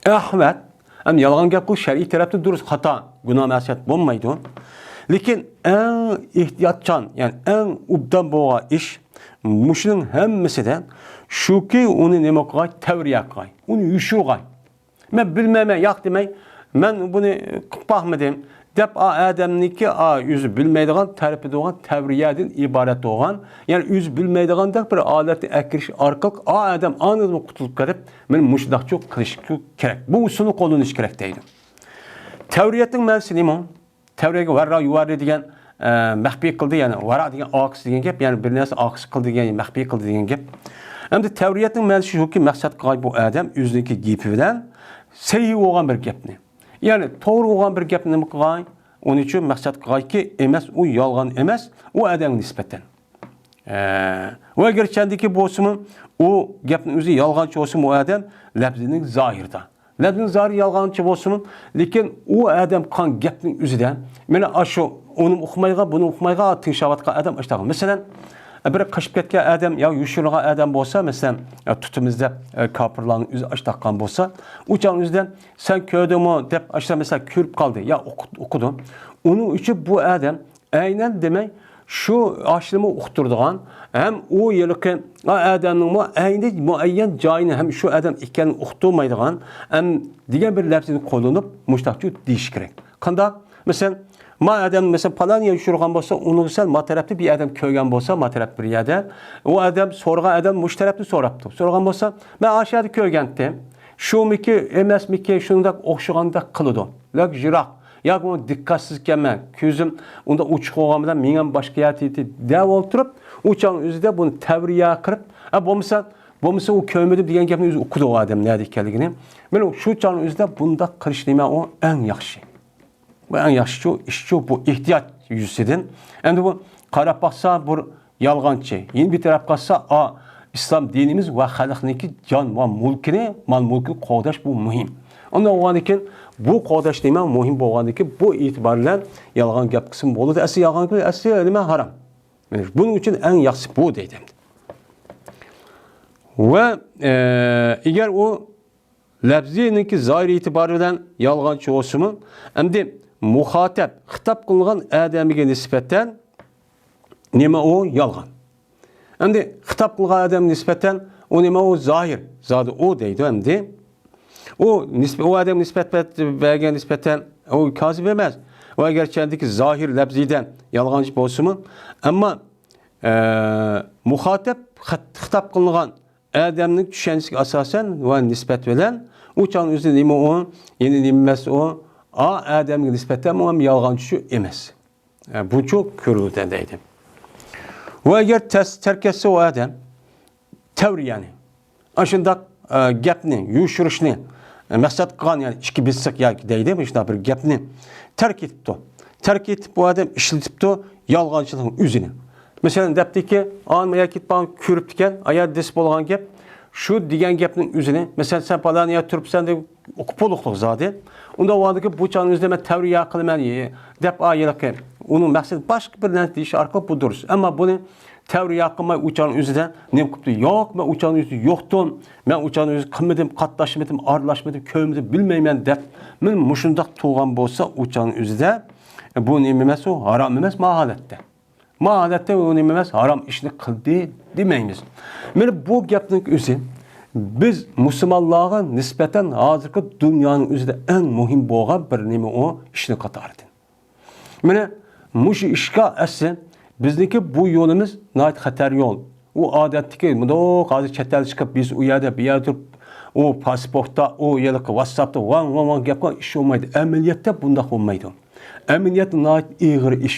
ئەخمەت، ئەمدى يالغان گەپ قىلىش شەرئىي تەرەپتىن دۇرۇس، خاتا، گۇناھ مەسىيەت بولمايدۇ. لېكىن ئەڭ ئېھتىياتچان، يەنى ئەڭ ئوبدان بولغان ئىش مۇشۇنىڭ ھەممىسىدە شۇكى، ئۇنى نېمە قىلغاي؟ تەۋرىيە قىلغاي. ئۇنى يوشۇرغاي. مەن بىلمەيمەن، ياق دېمەي، مەن بۇنى قىلىپ باقمىدىم دەپ، ئا ئادەمنىڭكى، ئا ئۆزى بىلمەيدىغان تەرىپى بولغان تەۋرىيەدىن ئىبارەت بولغان، يەنى ئۆزى بىلمەيدىغاندەك بىر ھالەتنى ئەكىرىش ئارقىلىق ئا ئادەم ئاندىن قۇتۇلۇپ قېلىپ، مانا مۇشۇنداقچۇ قىلىش كېرەك. بۇ ئۇسۇلنى قوللىنىش كېرەك دەيدۇ. تەۋرىيەتنىڭ مەنىسى نېمە؟ تەۋرىيەگە ۋەررا يۇۋەررى دېگەن، ئە، مەخپىي قىلدى، يەنى ۋەرا دېگەن ئاكىسى دېگەن گەپ، يەنى بىر نەرسە ئاكىسى قىلدى دېگەن، مەخپىي قىلدى دېگەن گەپ. ئەمدى تەۋرىيەتنىڭ مەنىسى شۇكى، مەقسەت قىلغاي بۇ ئادەم ئۆزىنىڭكى گېپى بىلەن سەھىھ بولغان بىر گەپنى، يەنى توغرا بولغان بىر گەپنى نېمە قىلغاي؟ ئۇنىڭ ئۈچۈن مەقسەت قىلغايكى، ئەمەس، ئۇ يالغان ئەمەس، ئۇ ئادەمگە نىسبەتەن. ئە، ئۇ ئەگەر چەندىكى بولسىمۇ، ئۇ گەپنىڭ ئۆزى يالغانچى بولسىمۇ، ئۇ ئادەم لەپزىنىڭ زاھىرىدا. لەپزىنىڭ زاھىرى يالغانچى بولسىمۇ، لېكىن ئۇ ئادەم قىلغان گەپنىڭ ئۆزىدە، مانا ئاشۇ ئۇنىمۇ ئۇقمايدىغان، بۇنى ئۇقمايدىغان، تىڭشاۋاتقان ئادەم ئاشتاق. مەسىلەن، بىر قېچىپ كەتكەن ئادەم يا يوشۇرۇلغان ئادەم بولسا، مەسىلەن، تۇتىمىز دەپ، كاپىرلارنىڭ ئۆزى ئاشتاققان بولسا، ئۇ چاغنىڭ ئۆزىدە سەن كۆردۈڭمۇ دەپ ئاشتا مەسىلەن كۆرۈپ قالدى يا ئوقۇ-، ئوقۇدۇ. ئۇنىڭ ئۈچۈن بۇ ئادەم ئەينەن دېمەي، شۇ ئاشۇنىمۇ ئۇقتۇرىدىغان، ھەم ئۇ ھېلىقى ئادەمنىڭمۇ ئەينى مۇئەييەن جايىنى ھەم شۇ ئادەم ئىكەنلىكىنى ئۇقتۇرمايدىغان، ھەم دېگەن بىر لەپزىنى قوللىنىپ، مۇشۇنداقچۇ دېيىش كېرەك. قانداق؟ مەسىلەن، ما ئادەم، مەسىلەن، پالان يەر يوشۇرغان بولسا، ئۇنى سەل ما تەرەپتە بىر ئادەم كۆرگەن بولسا، ما تەرەپ بىر يەردە، ئۇ ئادەم سورىغان ئادەم مۇشۇ تەرەپنى سوراپتۇ. سورىغان بولسا، مەن ئاشۇ يەردە كۆرگەنتىم. شۇمىكى، ئەمەسمىكى، شۇنداق ئوخشىغاندەك قىلىدۇ. لېكىن يىراق. ياكى ئۇ دىققەتسىز ئىكەنمەن، كۆزۈم ئۇنداق ئوچۇق بولغان بىلەن مېڭەم باشقا يەردە يېتىدۇ دەپ ئولتۇرۇپ، ئۇ چاغنىڭ ئۆزىدە بۇنى تەۋرىيە قىلىپ، ھە، بولمىسا، بولمىسا ئۇ كۆرمىدىم دېگەن گەپنى ئۆزى ئۇقىدۇ ئۇ ئادەم نەدە ئىكەنلىكىنى. مانا شۇ چاغنىڭ ئۆزىدە بۇنداق قىلىش نېمە ئۇ ئەڭ ياخشى. بۇ ئەڭ ياخشىچۇ، ئىشچۇ، بۇ ئېھتىيات يۈزىسىدىن. ئەمدى بۇ قاراپ باقسا، بۇ يالغانچى. يەنە بىر تەرەپ قارىسا، ئا، ئىسلام دىنىمىز ۋە خەلقنىڭكى جان ۋە مۈلكىنى، مال-مۈلكىنى قوغداش بۇ مۇھىم. ئۇنداق بولغاندىن كېيىن، بۇ قوغداش نېمە مۇھىم بولغاندىن كېيىن، بۇ ئېتىبار بىلەن يالغان گەپ قىلسىمۇ بولىدۇ. ئەسلى يالغان گەپ، ئەسلى نېمە ھارام. مانا بۇنىڭ ئۈچۈن ئەڭ ياخشىسى بۇ دەيدۇ. ۋە، ئە، ئەگەر ئۇ لەپزىنىڭكى زاھىر ئېتىبارى بىلەن يالغانچى بولسىمۇ، ئەمدى مۇخاتەب، خىتاب قىلىنغان ئادەمگە نىسبەتەن نېمە ئۇ؟ يالغان. ئەمدى خىتاب قىلغان ئادەمگە نىسبەتەن ئۇ نېمە ئۇ؟ زاھىر. زادى ئۇ دەيدۇ ئەمدى. ئۇ نىسبە-، ئۇ ئادەمگە نىسبەت بەرگەن نىسبەتەن ئۇ كازىب ئەمەس. ئۇ ئەگەرچە ئەندىكى زاھىر لەپزىدە يالغانچى بولسىمۇ، ئەمما، ئە، مۇخاتەب خىت-، خىتاب قىلىنغان ئادەمنىڭ چۈشەنچىسىگە ئاساسەن ۋە نىسبەت بىلەن ئۇ چاغنىڭ ئۆزىدە نېمە ئۇ؟ يەنى نېمە ئەمەس ئۇ؟ ئا ئادەمگە نىسبەتەن ئۇ ھەم يالغانچى ئەمەس. ئە، بۇچۇ كۆرۈلىدۇ دەيدۇ. ۋە ئەگەر تەس-، تەرك ئەتسە ئۇ ئادەم تەۋرىيەنى، ئاشۇنداق، ئە، گەپنى، يوشۇرۇشنى، ئە، مەقسەت قىلغان، يەنى ئىككى بېسىق ياكى دەيدۇ، مۇشۇنداق بىر گەپنى تەرك ئېتىپتۇ. تەرك ئېتىپ، بۇ ئادەم ئىشلىتىپتۇ يالغانچىلىقنىڭ ئۆزىنى. مەسىلەن، دەپتىكى، ئانا يا كېتىپ بارغان كۆرۈپتىكەن، ئايا دېسە بولغان گەپ، شۇ دېگەن گەپنىڭ ئۆزىنى، مەسىلەن، سەن پالان يەردە تۇرۇپسەن دەپ، ئۇقۇپ بولۇقلۇق زادى. ئۇنداق ۋاقىتتىكى بۇ چاغنىڭ ئۆزىدە مەن تەۋرىيە قىلىمەن، ئى، دەپ ئايىلىقى. ئۇنىڭ مەقسىتى باشقا بىر نەرسە دېيىش ئارقىلىق بۇ دۇرۇس. ئەمما بۇنى تەۋرىيە قىلماي ئۇ چاغنىڭ ئۆزىدە نېمە قىپتۇ؟ ياق، مەن ئۇ چاغنىڭ ئۆزىدە يوقتۇم. مەن ئۇ چاغنىڭ ئۆزىدە قىلمىدىم، قاتناشمىدىم، ئارىلاشمىدىم، كۆرمىدىم، بىلمەيمەن دەپ. مانا مۇشۇنداق تۇرغان بولسا ئۇ چاغنىڭ ئۆزىدە، ئە، بۇ نېمە ئەمەس ئۇ؟ ھارام ئەمەس ما ھالەتتە. ما ھالەتتە ئۇ نېمە ئەمەس، ھارام ئىشنى قىلدى دېمەيمىز. مانا بۇ گەپنىڭ ئۆزى بىز مۇسۇلمانلارغا نىسبەتەن ھازىرقى دۇنيانىڭ ئۆزىدە ئەڭ مۇھىم بولغان بىر نېمە ئۇ ئىشنىڭ قاتارىدىن. مانا مۇشۇ ئىشقا ئەسلى بىزنىڭكى بۇ يولىمىز ناھايىتى خەتەر يول. ئۇ ئادەتتىكى مۇنداق ھازىر چەت ئەلگە چىقىپ، بىز ئۇ يەردە، بۇ يەردە تۇرۇپ، ئۇ پاسپورتتا، ئۇ ھېلىقى ۋاتساپتا ۋاڭ، ۋاڭ، ۋاڭ گەپ قىلغان ئىش بولمايدۇ. ئەمەلىيەتتە بۇنداق بولمايدۇ. ئەمەلىيەتتە ناھايىتى ئېغىر ئىش.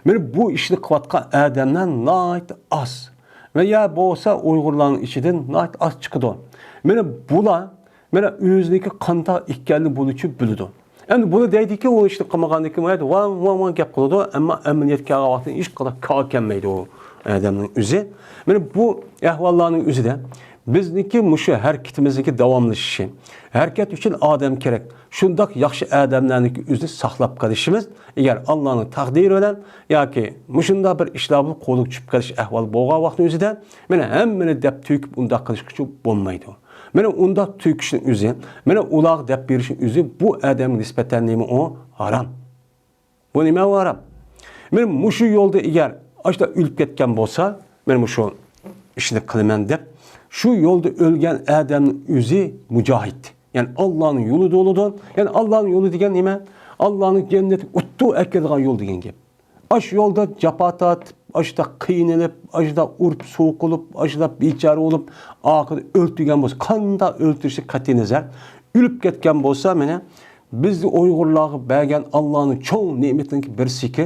مانا بۇ ئىشنى قىلىۋاتقان ئادەملەر ناھايىتى ئاز. ۋە يا بولسا ئۇيغۇرلارنىڭ ئىچىدىن ناھايىتى ئاز چىقىدۇ. مانا بۇلار، مانا ئۆزىنىڭكى قانداق ئىكەنلىكىنى بۇلىچۇ بىلىدۇ. ئەمدى بۇنى دەيدىكى، ئۇ ئىشنى قىلمىغاندىن كېيىن ۋاڭ، ۋاڭ، ۋاڭ گەپ قىلىدۇ، ئەمما ئەمەلىيەتكە كەلگەن ۋاقىتتا ھېچقانداق كار كەلمەيدۇ ئۇ ئادەمنىڭ ئۆزى. مانا بۇ ئەھۋاللارنىڭ ئۆزىدە بىزنىڭكى مۇشۇ ھەرىكىتىمىزنىڭكى داۋاملىشىشى، ھەرىكەت ئۈچۈن ئادەم كېرەك، شۇنداق ياخشى ئادەملەرنىڭكى ئۆزىنى ساقلاپ قېلىشىمىز، ئەگەر ئاللانىڭ تەقدىرى بىلەن ياكى مۇشۇنداق بىر ئىشلار بىلەن قولىغا چۈشۈپ قېلىش ئەھۋالى بولغان ۋاقىتنىڭ ئۆزىدە، مانا ھەممىنى دەپ تۆكۈپ ئۇنداق قىلىشقىچۇ بولمايدۇ. مانا ئۇنداق تۆكۈشنىڭ ئۆزى، مانا ئۇلارغا دەپ بېرىشنىڭ ئۆزى بۇ ئادەمگە نىسبەتەن نېمە ئۇ؟ ھارام. بۇ نېمە ھارام؟ مانا مۇشۇ يولدا ئەگەر ئاشۇنداق ئۆلۈپ كەتكەن بولسا، مانا مۇشۇ ئىشنى قىلىمەن دەپ، شۇ يولدا ئۆلگەن ئادەمنىڭ ئۆزى مۇجاھىد. يەنى ئاللانىڭ يولىدا ئۆلىدۇ. يەنى ئاللانىڭ يولى دېگەن نېمە؟ ئاللانىڭ جەننەتكە ئوتتۇرا ئەكىرىدىغان يول دېگەن گەپ. ئاشۇ يولدا جاپا تارتىپ، ئاشۇنداق قىينىلىپ، ئاشۇنداق ئۇرۇپ سوقۇلۇپ، ئاشۇنداق بىچارە بولۇپ، ئاخىرى ئۆلتۈرگەن بولسا، قانداق ئۆلتۈرۈشى قەتئىينەزەر، ئۆلۈپ كەتكەن بولسا، مانا بىز ئۇيغۇرلارغا بەرگەن ئاللانىڭ چوڭ نېمىتىنىڭكى بىرسىكى،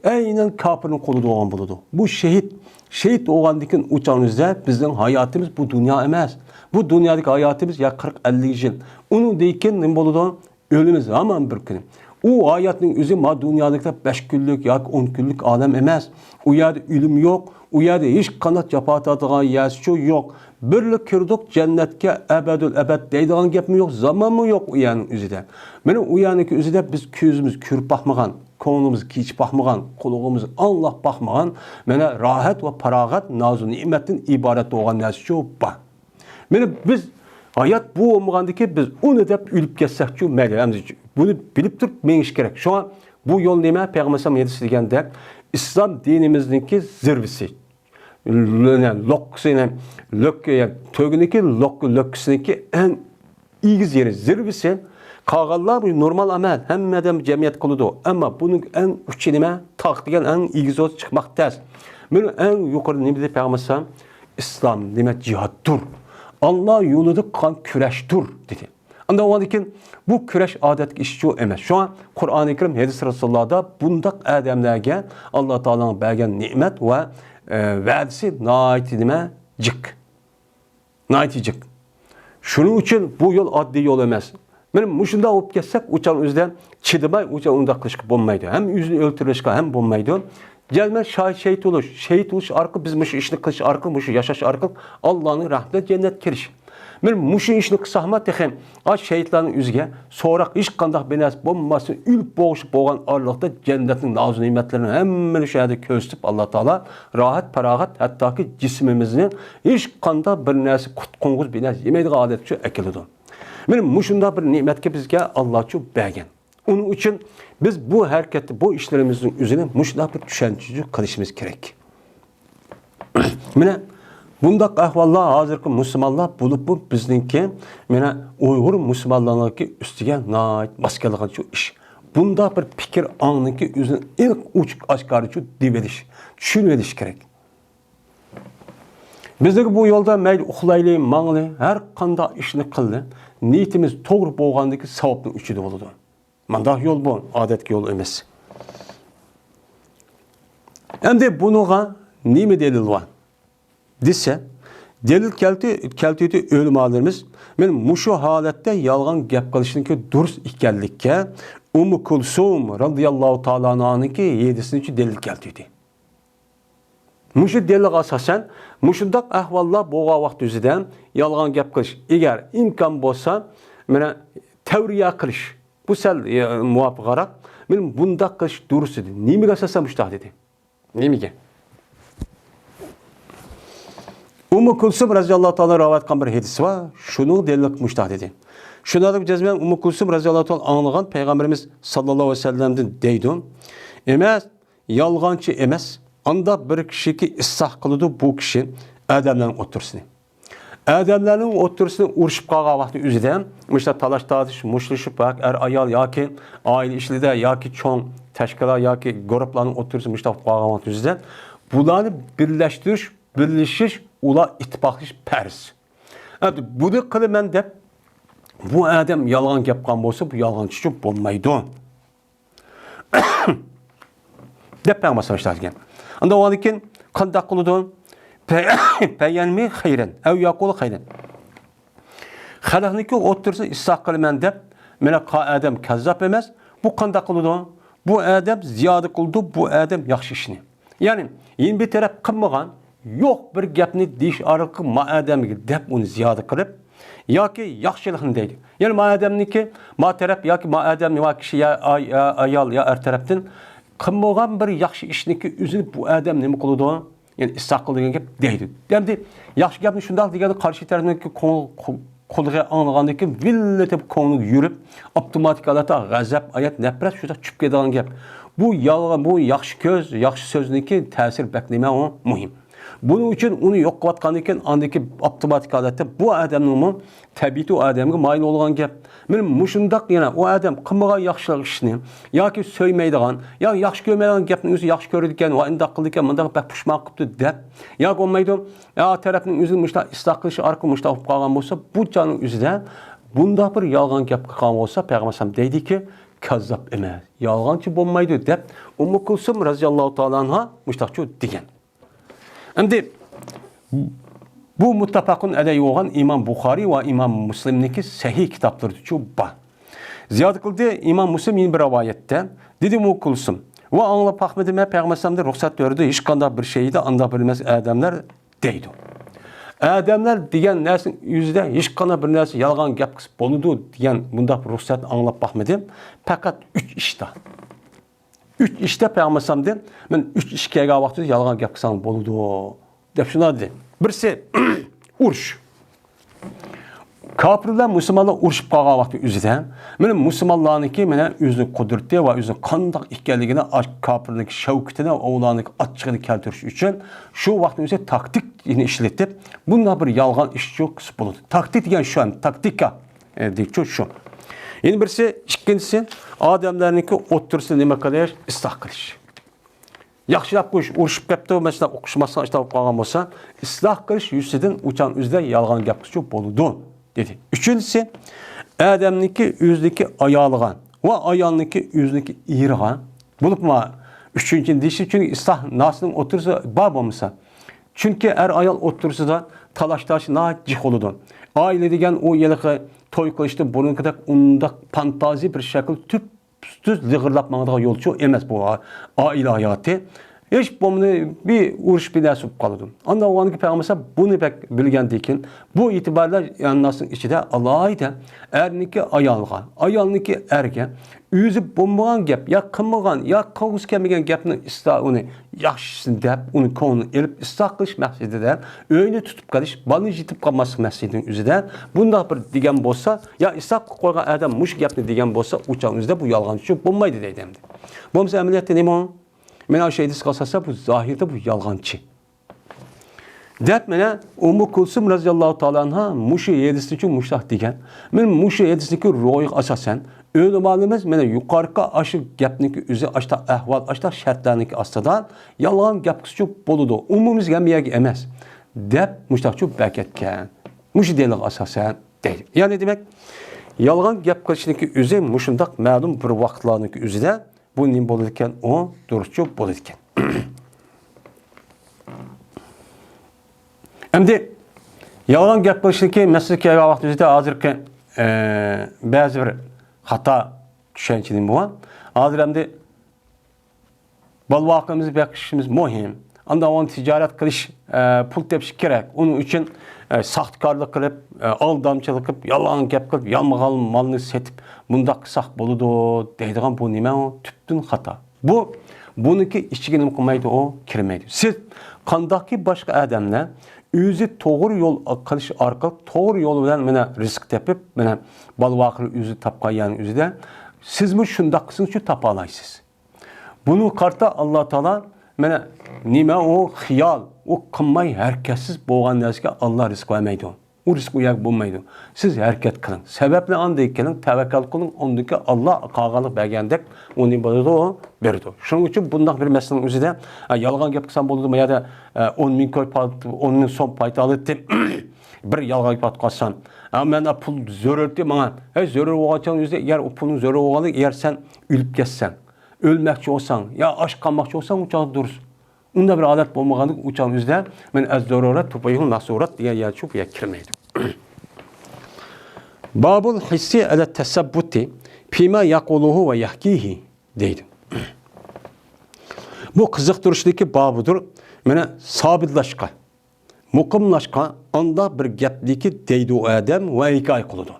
ئەينەن كاپىرنىڭ قولىدا بولغان بولىدۇ. بۇ شېھىت، شېھىت بولغاندىن كېيىن ئۇ چاغنىڭ ئۆزىدە بىزنىڭ ھاياتىمىز بۇ دۇنيا ئەمەس. بۇ دۇنيادىكى ھاياتىمىز يا قىرىق، ئەللىك يىل. ئۇنىڭدىن كېيىن نېمە بولىدۇ؟ ئۆلىمىز ھامان بىر كۈنى. ئۇ ھاياتنىڭ ئۆزى ما دۇنيادىكىدەك بەش كۈنلۈك ياكى ئون كۈنلۈك ئالەم ئەمەس. ئۇ يەردە ئۆلۈم يوق، ئۇ يەردە ھېچقانداق جاپا تارتىدىغان يەرسىچۇ يوق. بىرلا كىردۇق جەننەتكە، ئەبەدۇل ئەبەد دەيدىغان گەپمۇ يوق، زامانمۇ يوق ئۇ يەرنىڭ ئۆزىدە. مانا ئۇ يەرنىڭكى ئۆزىدە بىز كۆزىمىز كۆرۈپ باقمىغان، كۆڭلىمىز كېچىپ باقمىغان، قۇلىقىمىز ئاڭلاپ باقمىغان، مانا راھەت ۋە پاراغەت، نازۇ نېمەتتىن ئىبارەت بولغان نەرسىچۇ بار. مانا بىز ھايات بۇ بولمىغاندىكىن بىز ئۇنى دەپ ئۆلۈپ كەتسەكچۇ مەيلى. ئەمدى بۇنى بىلىپ تۇرۇپ مېڭىش كېرەك. شۇڭا بۇ يول نېمە؟ پەيغەمبەر ئەلەيھىسسالام ھەدىسى دېگەندەك، ئىسلام دىنىمىزنىڭكى زىرۋىسى. لۆ-، لوككىسى، لۆك-، تۆگىنىڭكى لوك-، لۆككىسىنىڭكى ئەڭ ئېگىز يېرى، زىرۋىسى. قالغانلار بۇ نورمال ئەمەل، ھەممە ئادەم جەمئىيەت قىلىدۇ. ئەمما بۇنىڭ ئەڭ ئۇچى نېمە؟ تاق دېگەن ئەڭ ئېگىز يول چىقماق تەس. مانا ئەڭ يۇقىرىدا نېمە دېدى پەيغەمبەر ئەلەيھىسسالام؟ ئىسلام نېمە؟ جىھادتۇر. ئاللا يولىدا قىلغان كۈرەشتۇر، دېدى. ئاندىن ئۇنىڭدىن كېيىن بۇ كۈرەش ئادەتتىكى ئىشچۇ ئەمەس. شۇڭا قۇرئانى كەرىم، ھەدىس رەسۇلۇللاھدا بۇنداق ئادەملەرگە ئاللا تائالانىڭ بەرگەن نېمەت ۋە، ئە، ۋەدىسى ناھايىتى نېمە؟ جىق. ناھايىتى جىق. شۇنىڭ ئۈچۈن بۇ يول ئاددىي يول ئەمەس. مانا مۇشۇنداق بولۇپ كەتسەك، ئۇچان ئۆزىدە چىدىماي، ئۇچان ئۇنداق قىلىشقا بولمايدۇ. ھەم ئۆزىنى ئۆلتۈرۈشكە ھەم بولمايدۇ. جەزمەن شاھىت، شېھىت بولۇش، شېھىت بولۇش ئارقىلىق، بىز مۇشۇ ئىشنى قىلىش ئارقىلىق، مۇشۇ ياشاش ئارقىلىق ئاللانىڭ رەھمىتىدە جەننەتكە كىرىش. مانا مۇشۇ ئىشنى قىلساقمۇ تېخى، ئا، شېھىتلارنىڭ ئۆزىگە سوراق، ھېچقانداق بىر نەرسە بولماستىن، ئۆلۈپ بوغۇشۇپ بولغان ئارىلىقتا جەننەتنىڭ نازۇ نېمەتلىرىنى ھەممىنى شۇ يەردە كۆرسىتىپ، ئاللا تائالا راھەت، پاراغەت، ھەتتاكى جىسمىمىزنى ھېچقانداق بىر نەرسە، قۇت قوڭغۇز بىر نەرسە يېمەيدىغان ھالەتكە ئەكېلىدۇ. مانا مۇشۇنداق بىر نېمەتكە بىزگە ئاللاچۇ بەرگەن. ئۇنىڭ ئۈچۈن بىز بۇ ھەرىكەتتە، بۇ ئىشلىرىمىزنىڭ ئۆزىنى مۇشۇنداق بىر چۈشەنچىچۇ قىلىشىمىز كېرەك. مانا بۇنداق ئەھۋاللار ھازىرقى مۇسۇلمانلار بولۇپمۇ بىزنىڭكى، مانا ئۇيغۇر مۇسۇلمانلارنىڭكى ئۈستىگە ناھايىتى ماس كېلىدىغانچۇ ئىش. بۇنداق بىر پىكىر ئاڭنىڭكى ئۆزىنى ئېنىق ئوچۇق ئاشكارىچۇ دېيىۋېلىش، چۈشىنىۋېلىش كېرەك. بىزنىڭكى بۇ يولدا مەيلى ئۇخلايلى، ماڭىلى، ھەر قانداق ئىشنى قىلىلى، نىيىتىمىز توغرا بولغاندىكى ساۋابنىڭ ئۈچىدە بولىدۇ. مانداق يول بۇ، ئادەتتىكى يول ئەمەس. ئەمدى بۇنىڭغا نېمە دەلىل بار دېسە، دەلىل كەلتى-، كەلتۈردى ئۆلىمالىرىمىز. مانا مۇشۇ ھالەتتە يالغان گەپ قىلىشنىڭكى دۇرۇس ئىكەنلىككە ئۇممۇ كۇلسۇم رازىياللاھۇ تائالا ئەنھانىڭكى ھەدىسىنى دەلىل كەلتۈردى. مۇشۇ دەلىلگە ئاساسەن، مۇشۇنداق ئەھۋاللار بولغان ۋاقىت يۈزىدە يالغان گەپ قىلىش، ئەگەر ئىمكان بولسا، مانا تەۋرىيە قىلىش، بۇ سەل، ئە، مۇۋاپىقراق. مانا بۇنداق قىلىش دۇرۇس ئىدى. نېمىگە ئاساسەن مۇشۇنداق دېدى؟ نېمىگە؟ ئۇممۇ كۇلسۇم رازىياللاھۇ تائالا رىۋايەت قىلغان بىر ھەدىسى بار. شۇنىڭ دەلىلى مۇشۇنداق دېدى. شۇنداق دەپ جەزمەن ئۇممۇ كۇلسۇم رازىياللاھۇ تائالا ئاڭلىغان پەيغەمبىرىمىز ساللاللاھۇ ئەلەيھى ۋەسەللەمدىن دەيدۇ. ئەمەس، يالغانچى ئەمەس. ئانداق بىر كىشىكى ئىسلاھ قىلىدۇ بۇ كىشى ئادەملەرنىڭ ئوتتۇرىسىنى. ئادەملەرنىڭ ئوتتۇرىسىنى ئۇرۇشۇپ قالغان ۋاقتى ئۆزىدە، مۇشۇنداق تالاش-تارتىش، مۇشتلىشىپ، ياكى ئەر-ئايال ياكى ئائىلە ئىچىدە ياكى چوڭ تەشكىلات ياكى گۇرۇپپىلارنىڭ ئوتتۇرىسىدا مۇشۇنداق بولۇپ قالغان ۋاقتى ئۆزىدە، بۇلارنى بىرلەشتۈرۈش، بىرلىشىش، ئۇلار ئىتتىپاقلىشىش پەرز. ئەمدى بۇنى قىلىمەن دەپ، بۇ ئادەم يالغان گەپ قىلغان بولسا، بۇ يالغانچىچۇ بولمايدۇ. دەپ پەيغەمبەر ئەلەيھىسسالام دېگەن. ئاندىن ئۇنىڭدىن كېيىن قانداق قىلىدۇ؟ پە-، پەيەنمى خەيرەن، ئەۋ يەقۇلۇ خەيرەن. خەلقنىڭكى ئوتتۇرىسىدا ئىسلاھ قىلىمەن دەپ، مانا قا-، ئادەم كەززاپ ئەمەس. بۇ قانداق قىلىدۇ؟ بۇ ئادەم زىيادە قىلىدۇ، بۇ ئادەم ياخشى ئىشنى. يەنى، يەنە بىر تەرەپ قىلمىغان، يوق بىر گەپنى دېيىش ئارقىلىق ما ئادەمگە دەپ ئۇنى زىيادە قىلىپ، ياكى ياخشىلىقنى دەيدۇ. يەنى ما ئادەمنىكى، ما تەرەپ ياكى ما ئادەمنى، ما كىشى يا ئاي-، يا ئايال يا ئەر تەرەپتىن قىلمىغان بىر ياخشى ئىشنىكى ئۆزىنى بۇ ئادەم نېمە قىلىدۇ؟ يەنى ئىسلاھ قىلىدۇ دېگەن گەپ دەيدۇ. ئەمدى ياخشى گەپنى شۇنداق دېگەندە قارشى تەرەپنىڭكى كۆڭلى قۇ-، قۇلىقى ئاڭلىغاندىن كېيىن ۋىللىتىپ كۆڭلىگە يۈرۈپ، ئاپتوماتىك ھالەتتە غەزەپ، ھايات، نەپرەت شۇنداق چۈشۈپ كېتىدىغان گەپ. بۇ يالغان، بۇ ياخشى كۆز، ياخشى سۆزنىڭكى تەسىرى بەك نېمە ئۇ مۇھىم. بۇنىڭ ئۈچۈن ئۇنى يوق قىلىۋاتقاندىن كېيىن ئاندىكى ئاپتوماتىك ھالەتتە بۇ ئادەمنىڭمۇ تەبىئىتى ئۇ ئادەمگە مايىل بولغان گەپ. مانا مۇشۇنداق يەنە ئۇ ئادەم قىلمىغان ياخشىلىق ئىشنى ياكى سۆيمەيدىغان، يا ياخشى كۆرمەيدىغان گەپنى ئۆزى ياخشى كۆرىدىكەن، ۋە ئۇنداق قىلىدىكەن، مۇنداق بەك پۇشمان قىپتۇ دەپ، ياكى بولمايدۇ، يا تەرەپنىڭ ئۆزىنى مۇشۇنداق ئىسلاھ قىلىشى ئارقىلىق مۇشۇنداق بولۇپ قالغان بولسا، بۇ چاغنىڭ ئۆزىدە بۇنداق بىر يالغان گەپ قىلغان بولسا، پەيغەمبەر ئەلەيھىسسالام دەيدىكى، كاززاپ ئەمەس، يالغانچى بولمايدۇ دەپ، ئۇممۇ كۇلسۇم رازىياللاھۇ تائالا ئەنھا مۇشۇنداقچۇ دېگەن. ئەمدى بۇ مۇتتەپەقۇن ئەلەيھى بولغان ئىمام بۇخارىي ۋە ئىمام مۇسلىمنىڭكى سەھىھ كىتابلىرىدىچۇ بار. زىيادە قىلدى ئىمام مۇسلىم يەنە بىر رىۋايەتتە، دېدى ئۇممۇ كۇلسۇم، ۋە ئاڭلاپ باقمىدىم، مەن پەيغەمبەر ئەلەيھىسسالامدىن رۇخسەت كۆردى، ھېچقانداق بىر شەيدە ئانداق بىلمەس ئادەملەر دەيدۇ. ئادەملەر دېگەن نەرسىنىڭ ئۆزىدە ھېچقانداق بىر نەرسە يالغان گەپ قىلسا بولىدۇ دېگەن مۇنداق بىر رۇخسەتنى ئاڭلاپ باقمىدىم. پەقەت ئۈچ ئىشتا. ئۈچ ئىشتا پەيغەمبەر ئەلەيھىسسالامدىن، مەن ئۈچ ئىش كەلگەن ۋاقتىدا يالغان گەپ قىلساڭ بولىدۇ، دەپ شۇنداق دېدى. بىرسى، ئۇرۇش. كاپىرلار مۇسۇلمانلار ئۇرۇشۇپ قالغان ۋاقتى ئۆزىدە، مانا مۇسۇلمانلارنىڭكى مانا ئۆزىنىڭ قۇدرىتى ۋە ئۆزىنىڭ قانداق ئىكەنلىكىنى، ئاش-، كاپىرنىڭكى شەۋكىتىنى ۋە ئۇلارنىڭكى ئاچچىقىنى كەلتۈرۈش ئۈچۈن شۇ ۋاقىتنىڭ ئۆزىدە تاكتىك ئىشلىتىپ، بۇنداق بىر يالغان ئىش قىلسا بولىدۇ. تاكتىك دېگەن شۇ، ھەم تاكتىكا، ئە، دېگۈچۇ شۇ. يەنە بىرسى، ئىككىنچىسى، ئادەملەرنىڭكى ئوتتۇرىسىدا نېمە قىلىش؟ ئىسلاھ قىلىش. ياخشىلاپ قويۇش، ئۇرۇشۇپ كەپتۇ، مەسىلەن، ئۇقۇشماسلىق ئىشتا بولۇپ قالغان بولسا، ئىسلاھ قىلىش يۈزىسىدىن ئۇچان ئۆزىدە يالغان گەپ قىلسىچۇ بولىدۇ، دېدى. ئۈچىنچىسى، ئادەمنىڭكى ئۆزىنىڭكى ئايالىغا ۋە ئايالنىڭكى ئۆزىنىڭكى ئېرىغا، بولۇپمۇ ئۈچىنچىنى دېيىشى، چۈنكى ئىسلاھ ناسىنىڭ ئوتتۇرىسى بار بولمىسا، چۈنكى ئەر-ئايال ئوتتۇرىسىدا تالاش-تارتىش ناھايىتى جىق بولىدۇ. ئائىلە دېگەن ئۇ ھېلىقى توي قىلىشتىن بۇرۇنقىدەك ئۇنداق فانتازىيە بىر شەكىل تۈپتۈز لىغىرلاپ ماڭىدىغان يولچۇ ئەمەس بۇ ئائىلە ھاياتى. ھېچ بولمىدى بىر ئۇرۇش، بىر نەرسە بولۇپ قالىدۇ. ئاندىن ئۇنىڭكى پەيغەمبەر بۇنى بەك بىلگەندىكىن، بۇ ئېتىبارلار يەنناسنىڭ ئىچىدە ئالاھىدە ئەرنىڭكى ئايالغا، ئايالنىڭكى ئەرگە ئۆزى بولمىغان گەپ يا قىلمىغان يا قىلغۇسى كەلمىگەن گەپنى ئىستا ئۇنى ياخشىسىنى دەپ، ئۇنى كۆڭلىنى ئېلىپ، ئىسلاھ قىلىش مەقسىتىدە، ئۆينى تۇتۇپ قېلىش، بالىنى يېتىپ قالماسلىق مەقسىتىنىڭ ئۆزىدە بۇنداق بىر دېگەن بولسا، يا ئىسلاھ قىلىپ قويغان ئادەم مۇشۇ گەپنى دېگەن بولسا، ئۇ چاغنىڭ ئۆزىدە بۇ يالغانچى بولمايدۇ دەيدۇ ئەمدى. بولمىسا ئەمەلىيەتتە نېمە ئۇ؟ مانا شۇ ھەدىسكە ئاساسەن، بۇ زاھىردا بۇ يالغانچى. دەپ مانا ئۇممۇ كۇلسۇم رەزىياللاھۇ تائالا ئەنھا مۇشۇ ھەدىستىن مۇشۇنداق دېگەن. مانا مۇشۇ ھەدىستىكى روھىغا ئاساسەن، ئۆلىمالىرىمىز مانا يۇقىرىقى ئاشۇ گەپنىڭكى ئۆزى، ئاشۇنداق ئەھۋال، ئاشۇنداق شەرتلەرنىڭكى ئاستىدا يالغان گەپ قىلسىچۇ بولىدۇ. ئومۇمىي ھەممە يەرگە ئەمەس. دەپ مۇشۇنداقچۇ بەركەتكەن. مۇشۇ دەلىلگە ئاساسەن دەيدۇ. يەنى دېمەك، يالغان گەپ قىلىشنىڭكى ئۆزى مۇشۇنداق مەلۇم بىر ۋاقىتلارنىڭكى ئۆزىدە بۇ نېمە بولىدىكەن؟ ئۇ دۇرۇسچۇ بولىدىكەن. ئەمدى يالغان گەپ قىلىشنىڭكى مەسىلىسى كەلگەن ۋاقتىمىزدا ھازىرقى، ئە، بەزى بىر خاتا چۈشەنچە نېمە بولغان؟ ھازىر ئەمدى بالا-ۋاقىمىزنى بېقىشىمىز مۇھىم. ئاندىن ئۇنى تىجارەت قىلىش، ئە، پۇل تېپىش كېرەك. ئۇنىڭ ئۈچۈن، ئە، ساختىكارلىق قىلىپ، ئە، ئالدامچىلىق قىلىپ، يالغان گەپ قىلىپ، يالمىغان مالنى سېتىپ، مۇنداق قىلساق بولىدۇ دەيدىغان بۇ نېمە ئۇ؟ تۈپتىن خاتا. بۇ، بۇنىڭكى ئىچىگە نېمە قىلمايدۇ ئۇ؟ كىرمەيدۇ. سىز قانداقكى باشقا ئادەملەر ئۆزى توغرا يول قىلىش ئارقىلىق توغرا يول بىلەن مانا رىزىق تېپىپ، مانا بالا-ۋاقىنى ئۆزى تاپقان يەرنىڭ ئۆزىدە سىزمۇ شۇنداق قىلسىڭىزچۇ تاپالايسىز. بۇنىڭغا قارىتا ئاللا تائالا مانا نېمە ئۇ خىيال، ئۇ قىلماي ھەرىكەتسىز بولغان نەرسىگە ئاللا رىزىق بەرمەيدۇ. ئۇ رىزىق ئۇ يەرگە بولمايدۇ. سىز ھەرىكەت قىلىڭ. سەۋەبنى ئاندىن كېلىڭ، تەۋەككەل قىلىڭ، ئاندىن كېيىن ئاللا قالغانلىق بەرگەندەك ئۇنى بولىدۇ، بېرىدۇ. شۇنىڭ ئۈچۈن بۇنداق بىر مەسىلىنىڭ ئۆزىدە، ئە، يالغان گەپ قىلسام بولىدۇ، ما يەردە، ئە، ئون مىڭ كوي پا-، ئون مىڭ سوم پايدا ئالاتتىم. بىر يالغان گەپ قىلسام، ئە، مەن پۇل زۆرۈر ئىدى ماڭا. ھەي، زۆرۈر بولغان چاغنىڭ ئۆزىدە، ئەگەر ئۇ پۇلنىڭ زۆرۈر بولغانلىقى، ئەگەر سەن ئۆلۈپ كەتسەڭ، ئۆلمەكچى بولساڭ يا ئاچ قالماقچى بولساڭ، ئۇ چاغدا دۇرۇس. ئۇنداق بىر ھالەت بولمىغاندىكىن ئۇ چاغنىڭ ئۆزىدە مەن ئەز-زەرۇرەت تۇبىھۇل مەھزۇرات دېگەن يەرچۇ بۇ يەرگە كىرمەيدۇ. بابۇل ھىسسى ئەلە تەسەببۇتى فىما يەقۇلۇھۇ ۋە يەھكىھى دەيدۇ. بۇ قىزىقتۇرۇشتىكى بابىدۇر. مانا سابىتلاشقا، مۇقىملاشقا ئانداق بىر گەپنىكى دەيدۇ ئادەم ۋە ھېكايە قىلىدۇ.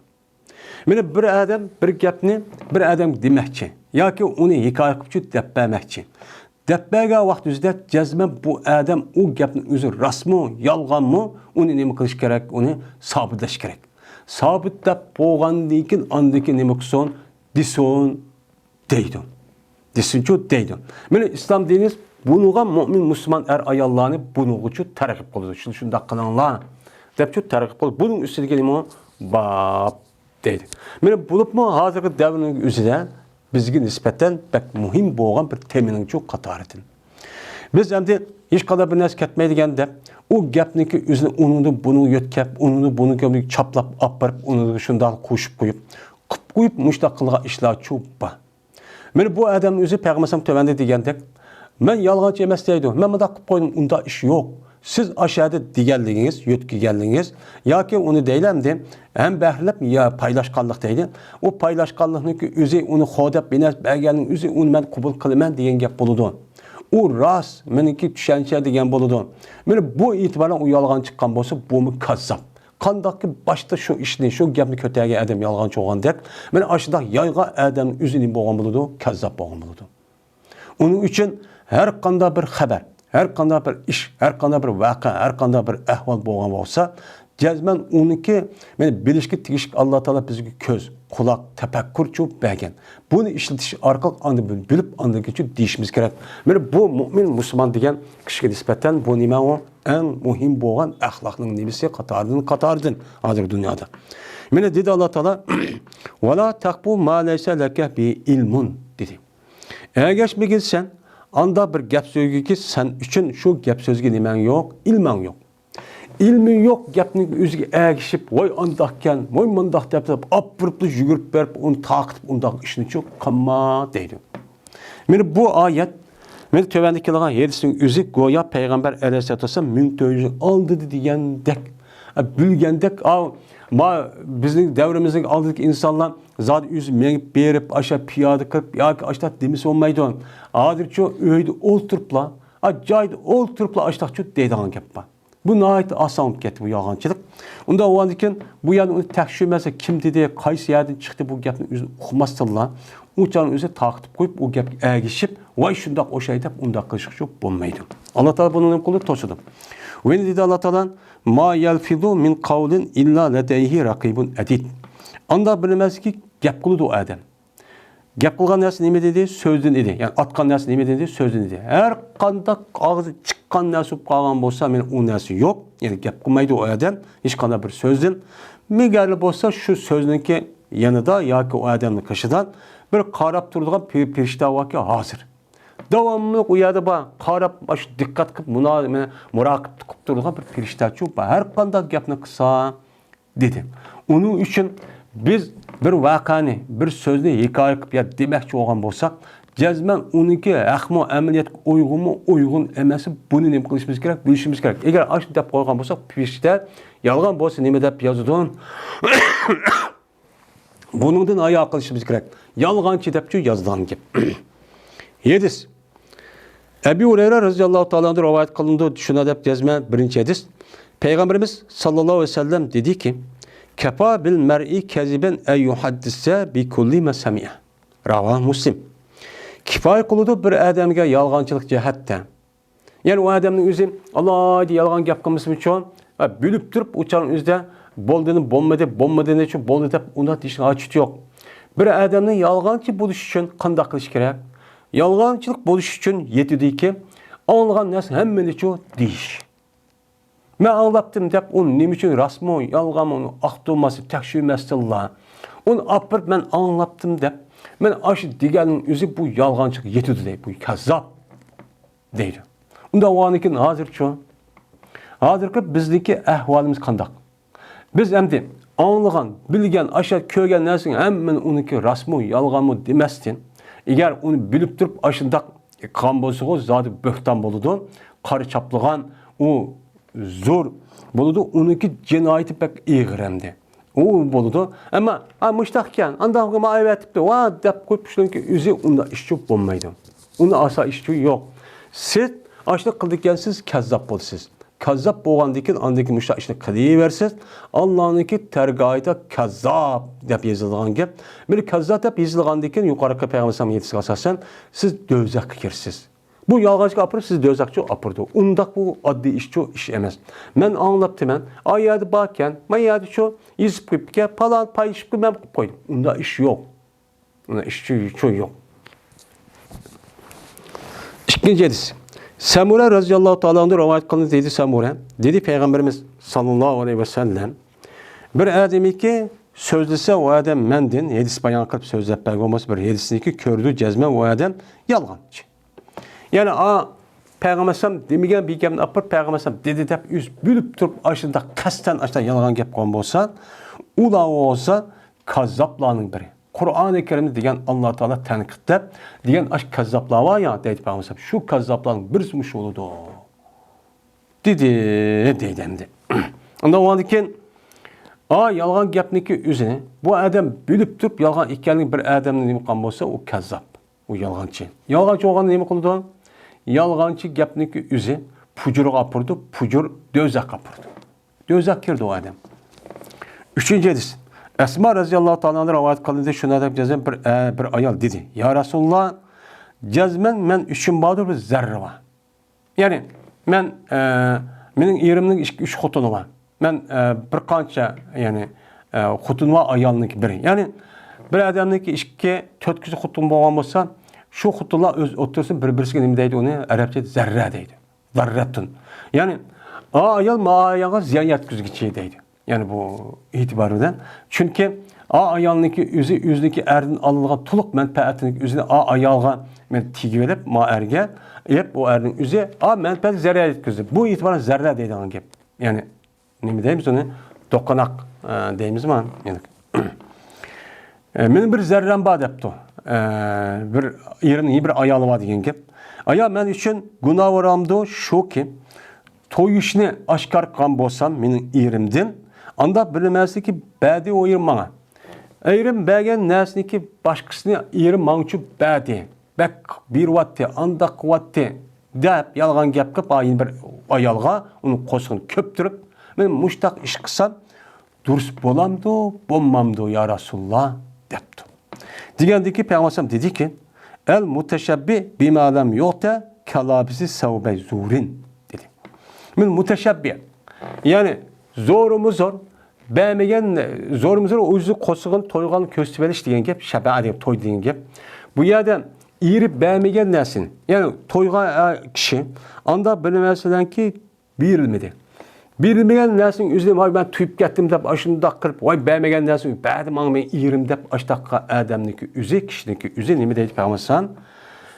مانا بىر ئادەم بىر گەپنى بىر ئادەمگە دېمەكچى ياكى ئۇنى ھېكايە قىلىپ دەپ بەرمەكچى. دەپ بەرگەن ۋاقتىمىزدا جەزمەن بۇ ئادەم ئۇ گەپنىڭ ئۆزى راستمۇ، يالغانمۇ، ئۇنى نېمە قىلىش كېرەك؟ ئۇنى سابىتلەش كېرەك. سابىتلەپ بولغاندىن كېيىن ئاندىن كېيىن نېمە قىلسۇن؟ دېسۇن. دەيدۇ. دېسۇنچۇ دەيدۇ. مانا ئىسلام دىنىمىز بۇنىڭغا مۆمىن مۇسۇلمان ئەر-ئاياللارنى بۇنىڭغىچۇ تەرغىب قىلىدۇ. شۇ-، شۇنداق قىلىڭلار دەپچۇ تەرغىب قىلىدۇ. بۇنىڭ ئۈستىدىكى نېمە؟ باب دەيدۇ. مانا بولۇپمۇ ھازىرقى دەۋرنىڭ ئۆزىدە بىزگە نىسبەتەن بەك مۇھىم بولغان بىر تېمىنىڭچۇ قاتارىدىن. بىز ئەمدى ھېچقانداق بىر نەرسە كەتمەيدىكەن دەپ، ئۇ گەپنىكى ئۆزىنى ئۇنىڭدىن بۇنىڭغا يۆتكەپ، ئۇنىڭدىن بۇنىڭغا چاپلاپ ئاپىرىپ، ئۇنى شۇنداق قوشۇپ قويۇپ، قىپ قويۇپ مۇشۇنداق قىلغان ئىشلارچۇ بار. مانا بۇ ئادەمنىڭ ئۆزى پەيغەمبەر ئەلەيھىسسالام تۆۋەندە دېگەندەك، مەن يالغانچى ئەمەس دەيدۇ، مەن مۇنداق قىلىپ قويدۇم، ئۇنداق ئىش يوق. سىز ئاشۇ يەردە دېگەنلىكىڭىز، يۆتكىگەنلىكىڭىز ياكى ئۇنى دەيلەمدى، ھەم بەھرىلەپ يا پايلاشقانلىق دەيدۇ. ئۇ پايلاشقانلىقنىڭكى ئۆزى، ئۇنى خو دەپ بىر نەرسە بەرگەننىڭ ئۆزى، ئۇنى مەن قوبۇل قىلىمەن دېگەن گەپ بولىدۇ. ئۇ راست، مېنىڭكى چۈشەنچە دېگەن بولىدۇ. مانا بۇ ئېتىبارەن ئۇ يالغان چىققان بولسا، بۇمۇ كاززاپ. قانداقكى باشتا شۇ ئىشنى، شۇ گەپنى كۆتەرگەن ئادەم يالغانچى بولغاندەك، مانا ئاشۇنداق يايغان ئادەم ئۆزى نېمە بولغان بولىدۇ؟ كاززاپ بولغان بولىدۇ. ئۇنىڭ ئۈچۈن ھەر قانداق بىر خەۋەر، ھەر قانداق بىر ئىش، ھەر قانداق بىر ۋەقە، ھەر قانداق بىر ئەھۋال بولغان بولسا، جەزمەن ئۇنىڭكى، مانا بىلىشكە تېگىشلىك ئاللا تائالا بىزگە كۆز، قۇلاق، تەپەككۇرچۇ بەرگەن. بۇنى ئىشلىتىش ئارقىلىق ئاندىن بىلىپ، ئاندىن كېيىن دېيىشىمىز كېرەك. مانا بۇ مۆمىن مۇسۇلمان دېگەن كىشىگە نىسبەتەن بۇ نېمە ئۇ؟ ئەڭ مۇھىم بولغان ئەخلاقنىڭ نېمىسى قاتارىدىن، قاتارىدىن ھازىر دۇنيادا. مانا دېدى ئاللا تائالا، «ۋەلا تەقپۇ ما لەيسە لەكە بىھى ئىلمۇن» دېدى. ئەگەشمىگىن سەن ئانداق بىر گەپ سۆزگىكى سەن ئۈچۈن شۇ گەپ سۆزگە نېمەڭ يوق، ئىلمىڭ يوق. ئىلمى يوق گەپنىڭ ئۆزىگە ئەگىشىپ، ۋاي ئانداقكەن، ۋاي مۇنداق دەپ، دەپ ئاپىرىپلا يۈگۈرۈپ بېرىپ، ئۇنى تارقىتىپ، ئۇنداق ئىشنىچۇ قىلما دەيدۇ. مانا بۇ ئايەت، مانا تۆۋەندە كېلىدىغان ھەدىسنىڭ ئۆزى گويا پەيغەمبەر ئەلەيھىسسالاتۇ ۋەسسالام مىڭ تۆت يۈز يىل ئالدىدا دېگەندەك، ئە، بىلگەندەك، ئاۋۇ، ما، بىزنىڭ دەۋرىمىزنىڭ ئالدىدىكى ئىنسانلار زادى ئۆزى مېڭىپ بېرىپ، ئاشا پىيادە كىرىپ ياكى ئاشتاق دېمىسە بولمايدۇ. ھازىرچۇ ئۆيدە ئولتۇرۇپلا، ئا، جايدا ئولتۇرۇپلا ئاشتاقچۇ دەيدىغان گەپ بار. بۇ ناھايىتى ئاسان بولۇپ كەتتى بۇ يالغانچىلىق. ئۇنداق بولغاندىكىن بۇ يەردە ئۇنى تەكشۈرمەسە، كىم دېدى، قايسى يەردىن چىقتى بۇ گەپنى ئۆزى ئۇقماستىنلا، ئۇ چاغنى ئۆزى تارقىتىپ قويۇپ، ئۇ گەپكە ئەگىشىپ، ۋاي شۇنداق ئوخشايدۇ دەپ ئۇنداق قىلىشقىچۇ بولمايدۇ. ئاللا تائالا بۇنىڭ نېمە قىلدى؟ توسىدۇ. ۋە دېدى ئاللا تائالا، ما يەلفىزۇ مىن قەۋلىن ئىللا لەدەيھى رەقىبۇن ئەتىد. ئانداق بىلمەسكى گەپ قىلىدۇ ئادەم. گەپ قىلغان نەرسە نېمە دېدى؟ سۆزدىن ئىدى. يەنى ئاتقان نەرسە نېمە دېدى؟ سۆزدىن ئىدى. ھەر قانداق ئاغزى چىققان نەرسە بولۇپ قالغان بولسا، مانا ئۇ نەرسە يوق. يەنى گەپ قىلمايدۇ ئۇ ئادەم ھېچقانداق بىر سۆزدىن. مەگەرلا بولسا شۇ سۆزنىڭكى يېنىدا ياكى ئۇ ئادەمنىڭ قېشىدا بىر قاراپ تۇرىدىغان پىر-، پىرىشتە باركى ھازىر. داۋاملىق ئۇ يەردە بار، قاراپ، ئاشۇ دىققەت قىلىپ، مۇنا-، مانا مۇراقىبە قىلىپ تۇرىدىغان بىر پىرىشتەچۇ بار. ھەر قانداق گەپنى قىلسا، دېدى. ئۇنىڭ ئۈچۈن بىز بىر ۋەقەنى، بىر سۆزنى ھېكايە قىلىپ يا دېمەكچى بولغان بولساق، جەزمەن ئۇنىڭكى ھەقمۇ، ئەمەلىيەتكە ئۇيغۇنمۇ، ئۇيغۇن ئەمەسمۇ، بۇنى نېمە قىلىشىمىز كېرەك، بىلىشىمىز كېرەك. ئەگەر ئاشۇنداق دەپ قويغان بولساق، پىرىشتە يالغان بولسا نېمە دەپ يازىدۇ؟ بۇنىڭدىن ھايا قىلىشىمىز كېرەك. يالغانچى دەپچۇ يازىدىغان گەپ. ھەدىس. ئەبۇ ھۇرەيرە رەزىياللاھۇ تائالا ئەنھۇ رىۋايەت قىلىنىدۇ. شۇنى دەپ يازىمەن، بىرىنچى ھەدىس. پەيغەمبىرىمىز ساللاللاھۇ ئەلەيھى ۋەسەللەم دېدىكى، كەفا بىل مەرئى كەزىبەن ئەن يۇھەددىسە بىكۇللى ما سەمىئە. راۋاھۇ مۇسلىم. كىپايە قىلىدۇ بىر ئادەمگە يالغانچىلىق جەھەتتە. يەنى ئۇ ئادەمنىڭ ئۆزى ئالاھىدە يالغان گەپ قىلمىسىمۇچۇ، ھە، بىلىپ تۇرۇپ ئۇ چاغنىڭ ئۆزىدە بولدىنى بولمىدى، بولمىدىنى شۇ بولدى دەپ ئۇنداق دېيىشنىڭ ھاجىتى يوق. بىر ئادەمنىڭ يالغانچى بولۇشى ئۈچۈن قانداق قىلىش كېرەك؟ يالغانچىلىق بولۇشى ئۈچۈن يېتىدۇكى، ئاڭلىغان نەرسە ھەممىنىچۇ دېيىش. مەن ئاڭلاپتىم دەپ ئۇ نېمە ئۈچۈن راستمۇ، يالغانمۇ، ئۇنى ئاختۇرماستىن، تەكشۈرمەستىنلا، ئۇنى ئاپىرىپ مەن ئاڭلاپتىم دەپ، مەن ئاشۇ دېگەننىڭ ئۆزى بۇ يالغانچىغا يېتىدۇ دەيدۇ، بۇ كاززاپ دەيدۇ. ئۇنداق بولغاندىكىن ھازىرچۇ؟ ھازىرقى بىزنىڭكى ئەھۋالىمىز قانداق؟ بىز ئەمدى ئاڭلىغان، بىلگەن، ئاشۇ كۆرگەن نەرسىنىڭ ھەممىنى ئۇنىڭكى راستمۇ، يالغانمۇ دېمەستىن، ئەگەر ئۇنى بىلىپ تۇرۇپ ئاشۇنداق قىلغان بولسىغۇ، زادى بۆھتان بولىدۇ. قارا چاپلىغان، ئۇ زور بولىدۇ. ئۇنىڭكى جىنايىتى بەك ئېغىر ئەمدى. ئۇ بولىدۇ. ئەمما، «ھە، مۇشتاق ئىكەن، ئانداق ماڭا ئەۋەتىپتۇ، ۋا» دەپ قويۇپ، شۇنىڭكى ئۆزى ئۇنداق ئىشچۇ بولمايدۇ. ئۇنى ئاسا ئىشچۇ يوق. سىز ئاشۇنداق قىلىدىكەنسىز، كاززاپ بولىسىز. كاززاپ بولغاندىن كېيىن، ئاندىن كېيىن مۇشۇنداق ئىشنى قىلىۋەرسىز، ئاللانىڭكى تەرگاھىدا كاززاپ دەپ يېزىلغان گەپ. بىر كاززاپ دەپ يېزىلغاندىن كېيىن، يۇقىرىقى پەيغەمبەر ئەلەيھىسسالام ھەدىسىگە ئاساسەن، سىز دوزاخقا كىرىسىز. بۇ يالغانچىغا ئاپىرىپ، سىز دوزاخقا ئاپىرىدۇ. ئۇنداق بۇ ئاددىي ئىشچۇ ئىش ئەمەس. مەن ئاڭلاپتىمەن، ئا يەردە باركەن، ما يەردىچۇ يېزىپ قويۇپتىكەن، پالان پايلىشىپتۇ، مەن قىلىپ قويدۇم. ئۇنداق ئىش يوق. ئۇنداق ئىشچۇ يوق. ئىككىنچى ھەدىس. سەمۇرە رەزىياللاھۇ تائالا ئەنھۇ رىۋايەت قىلىندى، دېدى سەمۇرە. دېدى پەيغەمبىرىمىز ساللاللاھۇ ئەلەيھى ۋەسەللەم، بىر ئادەمكى سۆزلىسە، ئۇ ئادەم مەندىن، ھەدىس بايان قىلىپ سۆزلەپ بەرگەن بولسا، بىر ھەدىسنىكى كۆرىدۇ، جەزمەن ئۇ ئادەم يالغانچى. يەنى، ئا، پەيغەمبەر ئەلەيھىسسالام دېمىگەن بىر گەپنى ئاپىرىپ، پەيغەمبەر ئەلەيھىسسالام دېدى دەپ، ئۆزى بىلىپ تۇرۇپ، ئاشۇنداق قەستەن ئاشۇنداق يالغان گەپ قىلغان بولسا، ئۇلار بولسا كاززاپلارنىڭ بىرى. قۇرئانى كەرىمدە دېگەن ئاللا تائالا تەنقىدلەپ دېگەن ئاشۇ كاززاپلار بار يا، دەيدۇ پەيغەمبەر ئەلەيھىسسالام. شۇ كاززاپلارنىڭ بىرسى مۇشۇ بولىدۇ. دېدى، دەيدۇ ئەمدى. ئۇنداق بولغاندىن كېيىن، ئا، يالغان گەپنىكى ئۆزىنى، بۇ ئادەم بىلىپ تۇرۇپ يالغان ئىكەنلىكىنى بىر ئادەمنى نېمە قىلغان بولسا، ئۇ كاززاپ، ئۇ يالغانچى. يالغانچى بولغاندا نېمە قىلىدۇ؟ يالغانچى گەپنىكى ئۆزى پۇجۇرغا ئاپىرىدۇ، پۇجۇر دوزاخقا ئاپىرىدۇ. دوزاخقا كىرىدۇ ئۇ ئادەم. ئۈچىنچى ھەدىس. ئەسما رەزىياللاھۇ تائالا ئەنھا رىۋايەت قىلىندى، شۇنداق دەپ جەزمەن بىر، ئە، بىر ئايال دېدى، يا رەسۇلاللا، جەزمەن مەن ئۈچۈن باردۇر بىر زەررە بار. يەنى، مەن، ئە، مېنىڭ ئېرىمنىڭ ئىككى، ئۈچ خوتۇنى بار. مەن، ئە، بىر قانچە، يەنى، ئە، خوتۇن بار، ئايالنىڭكى بىرى. يەنى، بىر ئادەمنىڭكى ئىككى، تۆت كىشى خوتۇن بولغان بولسا، شۇ خوتۇنلار ئۆز ئوتتۇرىسىدا بىر-، بىرسىگە نېمە دەيدۇ ئۇنى؟ ئەرەبچە زەررە دەيدۇ. زەررەتۇن. يەنى، ئا ئايال ما ئايالغا زىيان يەتكۈزگۈچى دەيدۇ. يەنى بۇ ئېتىبار بىلەن. چۈنكى ئا ئايالنىڭكى ئۆزى، ئۆزىنىڭكى ئەردىن ئالىدىغان تولۇق مەنپەئەتنىڭ ئۆزىنى ئا ئايالغا مەن تېگىۋېلىپ، ما ئەرگە ئېلىپ، ئۇ ئەرنىڭ ئۆزى ئا مەنپەئەتكە زەرەر يەتكۈزدى. بۇ ئېتىبارەن زەررە دەيدىغان گەپ. يەنى نېمە دەيمىز ئۇنى؟ دوقىناق، ئە، دەيمىزمۇ؟ ئە، مېنىڭ بىر زەررەم بار دەپتۇ. ئە، بىر ئېرىنىڭ بىر ئايالى بار دېگەن گەپ. ئايال مەن ئۈچۈن گۇناھۋارامدۇ شۇكى، تويۇشنى ئاشكارا قىلغان بولسام مېنىڭ ئېرىمدىن، ئاندا بىلمەسلىكى بەردى ئۇ ئېرىم ماڭا. ئېرىم بەرگەن نەرسىنىكى باشقىسىنى ئېرىم ماڭا ئۈچۈن بەردى. بەك بېرىۋاتتى، ئانداق قىلىۋاتتى دەپ يالغان گەپ قىلىپ، ئايىنى بىر ئايالغا ئۇنىڭ قورسىقىنى كۆپتۈرۈپ، مەن مۇشتاق ئىش قىلسام، دۇرۇس بولامدۇ، بولمامدۇ، يا رەسۇلاللا؟ دەپتۇ. دېگەندىكى پەيغەمبەر ئەلەيھىسسالام دېدىكى، ئەل مۇتەشەببى بىما لەم يۇئتە كەلابىسى سەۋبەي زۇرىن، دېدى. مەن مۇتەشەببى، يەنى زورمۇ زور، بەرمىگەن، زورمۇ زور ئۆزى قورسىقىنى تويغان كۆرسىتىۋېلىش دېگەن گەپ، شەبەئە دېگەن، توي دېگەن گەپ. بۇ يەردە ئېرى بەرمىگەن نەرسىنى، يەنى تويغا، ئە، كىشى ئانداق بىر نەرسىدەنكى بېرىلمىدى. بېرىلمىگەن نەرسىنىڭ ئۆزىنى، ۋاي، مەن تويۇپ كەتتىم دەپ، ئاشۇنداق قىلىپ، ۋاي، بەرمىگەن نەرسىنى بەردى ماڭا مېنىڭ ئېرىم دەپ، ئاشتاققا ئادەمنىڭكى ئۆزى، كىشىنىڭكى ئۆزى نېمە دەيدۇ پەيغەمبەر ئەلەيھىسسالام؟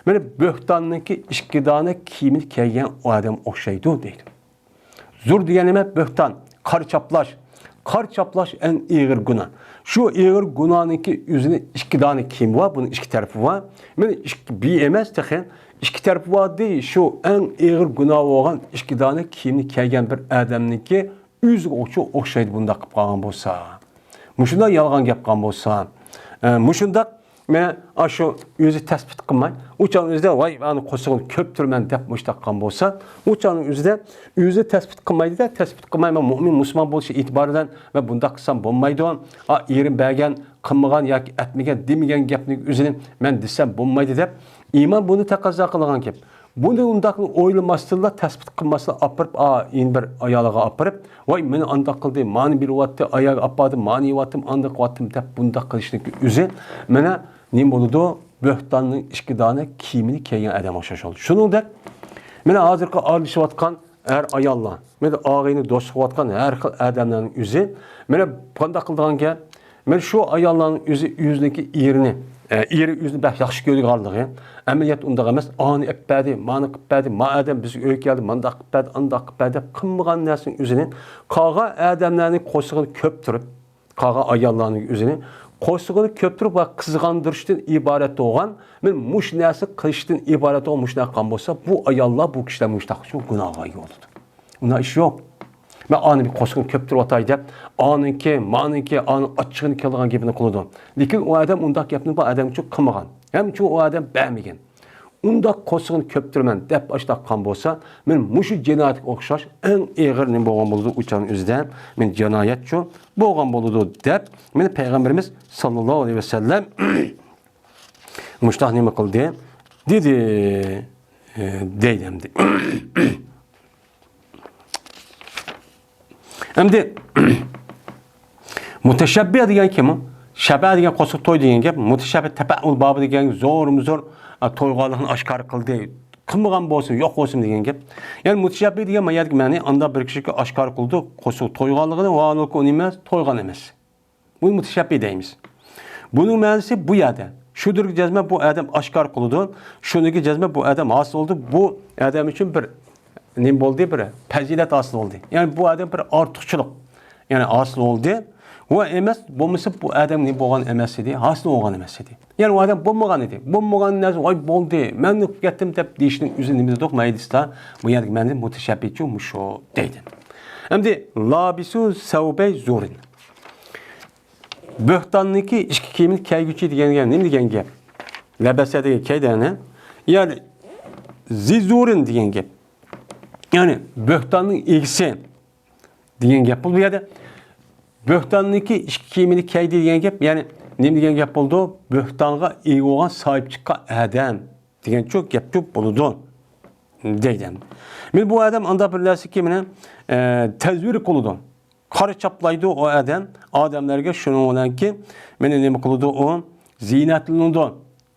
مانا بۆھتاننىڭكى ئىككى دانە كىيىمىنى كىيگەن ئۇ ئادەم ئوخشايدۇ دەيدۇ. زۇر دېگەن نېمە؟ بۆھتان، قارا چاپلاش. قارا چاپلاش ئەڭ ئېغىر گۇناھ. شۇ ئېغىر گۇناھنىڭكى ئۆزىنىڭ ئىككى دانە كىيىمى بار، بۇنىڭ ئىككى تەرىپى بار. مانا ئىككى، بىر ئەمەس تېخى، ئىككى تەرىپى باردى. شۇ ئەڭ ئېغىر گۇناھ بولغان ئىككى دانە كىيىمنى كىيگەن بىر ئادەمنىڭكى ئۆزىگە ئوخشايدۇ بۇنداق قىلىپ قالغان بولسا. مۇشۇنداق يالغان گەپ قىلغان بولسا. ئە، مۇشۇنداق مانا ئاشۇ ئۆزى تەسبىت قىلماي، ئۇ چاغنىڭ ئۆزىدە، ۋاي، ئانا قورسىقىنى كۆپتۈرىمەن دەپ مۇشتاق قىلغان بولسا، ئۇ چاغنىڭ ئۆزىدە ئۆزى تەسبىت قىلمايدۇ-دە، تەسبىت قىلماي، مەن مۆمىن مۇسۇلمان بولۇشى ئېتىبارى بىلەن مەن بۇنداق قىلسام بولمايدۇ، ئا، ئېرىم بەرگەن، قىلمىغان ياكى ئەتمىگەن، دېمىگەن گەپنىڭ ئۆزىنى مەن دېسەم بولمايدۇ دەپ، ئىمان بۇنى تەقەززا قىلىدىغان گەپ. بۇنى ئۇنداق ئويلىماستىنلا، تەسبىت قىلماستىنلا ئاپىرىپ، ئا، يەنە بىر ئايالىغا ئاپىرىپ، ۋاي، مېنى ئانداق قىلدى، مانى بېرىۋاتتى، ئاياغ ئاپاردى، مانى يەۋاتتىم، ئانداق قىلىۋاتتىم دەپ بۇنداق قىلىشنىڭ ئۆزى مانا نېمە بولىدۇ؟ بۆھتاننىڭ ئىككى دانە كىيىمىنى كىيگەن ئادەم ئوخشاش بولدى. شۇنىڭدەك مانا ھازىرقى ئارىلىشىۋاتقان ئەر-ئاياللار، مانا ئاغىنە دوستلۇق قىلىۋاتقان ھەر خىل ئادەملەرنىڭ ئۆزى مانا قانداق قىلىدىغان گەپ؟ مانا شۇ ئاياللارنىڭ ئۆزى ئۆزىنىڭكى ئېرىنى، ئە، ئېرى ئۆزىنى بەك ياخشى كۆرىدىغانلىقى، ئەمەلىيەتتە ئۇنداق ئەمەس، ئانى ئەپ بەردى، مانى قىپ بەردى، ما ئادەم بىزگە ئۆيگە كەلدى، مانداق قىپ بەردى، ئانداق قىپ بەردى دەپ قىلمىغان نەرسىنىڭ ئۆزىنى قالغان ئادەملەرنىڭ قورسىقىنى كۆپتۈرۈپ، قالغان ئاياللارنىڭ ئۆزىنى قورسىقىنى كۆپتۈرۈپ ۋە قىزغاندۇرۇشتىن ئىبارەت بولغان، مانا مۇشۇ نەرسە قىلىشتىن ئىبارەت بولغان مۇشۇنداق قىلغان بولسا، بۇ ئاياللار، بۇ كىشىلەر مۇشۇنداق شۇ گۇناھغا يولىدى. ئۇنداق ئىش يوق. مەن ئانى بىر قورسىقىنى كۆپتۈرۈۋاتاي دەپ، ئانىڭكى، مانىڭكى، ئانىڭ ئاچچىقىنى كېلىدىغان گېپىنى قىلىدۇ. لېكىن ئۇ ئادەم ئۇنداق گەپنى بۇ ئادەم ئۈچۈن قىلمىغان. ھەم ئۈچۈن ئۇ ئادەم بەرمىگەن. ئۇنداق قورسىقىنى كۆپتۈرىمەن دەپ ئاشتاق قىلغان بولسا، مانا مۇشۇ جىنايەتكە ئوخشاش ئەڭ ئېغىر نېمە بولغان بولىدۇ ئۇ چاغنىڭ ئۆزىدە؟ مانا جىنايەتچۇ بولغان بولىدۇ دەپ، مانا پەيغەمبىرىمىز ساللاللاھۇ ئەلەيھى ۋەسەللەم مۇشتاق نېمە قىلدى؟ دېدى، ئە، دەيدۇ ئەمدى. ئەمدى مۇتەشەببىھ دېگەن كىم؟ شەبە دېگەن قورسىقى توي دېگەن گەپ. مۇتەشەببىھ تەپەئۇل بابى دېگەن زورمۇ زور، ئە، تويغانلىقنى ئاشكارا قىلدى. قىلمىغان بولسۇن، يوق بولسۇن دېگەن گەپ. يەنى مۇتەشەببىھ دېگەن ما يەردىكى مەنى ئاندا بىر كىشىگە ئاشكارا قىلىدۇ، قورسىقى تويغانلىقىنى، ۋاھالەنكى ئۇ نېمە ئەمەس، تويغان ئەمەس. بۇنى مۇتەشەببىھ دەيمىز. بۇنىڭ مەنىسى بۇ يەردە. شۇدۇرغا جەزمە بۇ ئادەم ئاشكارا قىلىدۇ. شۇنىڭغا جەزمە بۇ ئادەم ھاسىل بولدى. بۇ ئادەم ئۈچۈن بىر نېمە بولدى؟ بىر پەزىلەت ھاسىل بولدى. يەنى بۇ ئادەم بىر ئارتۇقچىلىق، يەنى ھاسىل بولدى. ۋە ئەمەس، بولمىسا بۇ ئادەم نېمە بولغان ئەمەس ئىدى؟ ھاسىل بولغان ئەمەس ئىدى. يەنى ئۇ ئادەم بولمىغان ئىدى. بولمىغان نەرسە، ۋاي بولدى، مەن ئۇنتۇپ كەتتىم دەپ دېيىشنىڭ ئۆزى نېمە دېدۇق؟ مەيلىستا، بۇ يەردىكى مەنىدە مۇتەشەببىھچۇ مۇشۇ دەيدۇ. ئەمدى لابىسۇ سەۋبەي زۇرىن. بۆھتاننىڭكى ئىچكى كىيىمىنى كىيگۈچى دېگەن گەپ نېمە دېگەن گەپ؟ لەبەسە دېگەن كىيدى ئەنە. يەنى زىزۇرىن دېگەن گەپ. يەنى بۆھتاننىڭ ئىگىسى دېگەن گەپ بولىدۇ بۇ يەردە. بۆھتاننىڭكى ئىچكى كىيىمىنى كىيدى دېگەن گەپ، يەنى نېمە دېگەن گەپ بولىدۇ؟ بۆھتانغا ئىگە بولغان، ساھىب چىققان ئادەم دېگەنچۇ گەپچۇ بولىدۇ دەيدۇ. مانا بۇ ئادەم ئانداق بىر نەرسىكى مانا، ئە، تەزۋىر قىلىدۇ. قارا چاپلايدۇ ئۇ ئادەم. ئادەملەرگە شۇنىڭ بىلەنكى مانا نېمە قىلىدۇ ئۇ؟ زىينەتلىنىدۇ.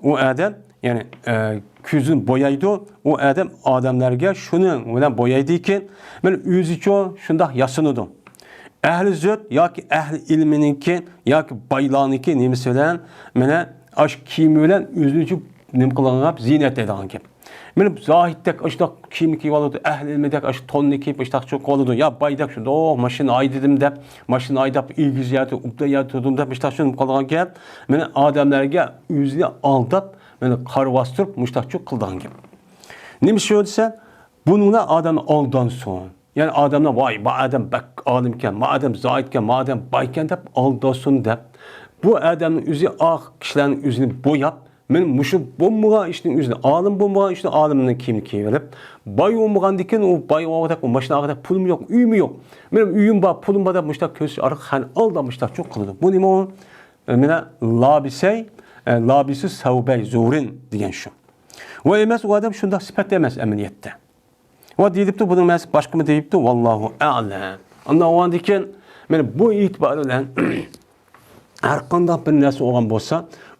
ئۇ ئادەم، يەنى، ئە، كۆزىنى بويايدۇ. ئۇ ئادەم ئادەملەرگە شۇنىڭ بىلەن بويايدىكى، مانا ئۆزىچۇ شۇنداق ياسىنىدۇ. ئەھلى زۆھد ياكى ئەھلى ئىلمىنىڭكى ياكى بايلارنىڭكى نېمىسى بىلەن، مانا ئاشۇ كىيىمى بىلەن ئۆزىنىچۇ نېمە قىلغان گەپ؟ زىينەتلەيدىغان گەپ. مېنى زاھىتتەك ئاشۇنداق كىيىم كىيىۋالىدۇ، ئەھلى ئىلمىدەك ئاشۇ توننى كىيىپ مۇشتاق چوقۇۋالىدۇ، يا بايدەك شۇنداق ماشىنا ھەيدىدىم دەپ، ماشىنا ھەيدەپ ئېگىز يەردە، ئوبدان يەردە تۇردۇم دەپ مۇشتاق چۈشىنىپ قالغان گەپ. مېنى ئادەملەرگە ئۆزىنى ئالداپ، مېنى قارا باستۇرۇپ مۇشتاق چوق قىلىدىغان گەپ. نېمە شۇ دېسە، بۇنىڭلار ئادەمنى ئالدانسۇن. يەنى ئادەملەر، ۋاي، ما ئادەم بەك ئالىمكەن، ما ئادەم زاھىتكەن، ما ئادەم بايكەن دەپ ئالداسۇن دەپ، بۇ ئادەمنىڭ ئۆزى ئاق كىشىلەرنىڭ ئۆزىنى بوياپ، مېنى مۇشۇ بولمىغان ئىشنىڭ ئۆزىنى، ئالىم بولمىغان ئىشنىڭ ئالىمنىڭ كىيىمىنى كىيىۋېلىپ، باي بولمىغاندىكىن ئۇ باي ئالغۇدەك، ئۇ ماشىنا ئالغۇدەك پۇلۇم يوق، ئۆيۈم يوق. مېنىڭ ئۆيۈم بار، پۇلۇم بار دەپ مۇشتاق كۆرسىتىش ئارقىلىق خەن ئالدا مۇشتاق چوق قىلىدۇ. بۇ نېمە ئۇ؟ مانا لابىسەي، لابىسۇ سەۋبەي زۇرىن دېگەن شۇ. ۋە ئەمەس، ئۇ ئادەم شۇنداق سۈپەتتە ئەمەس ئەمەلىيەتتە. ۋە دېيىلىپتۇ، بۇنىڭ مەنىسى باشقىمۇ دېيىپتۇ، ۋاللاھۇ ئەلەم. ئاندىن ئاۋاندىكىن، مانا بۇ ئېتىبار بىلەن ھەر قانداق بىر نەرسە بولغان بولسا،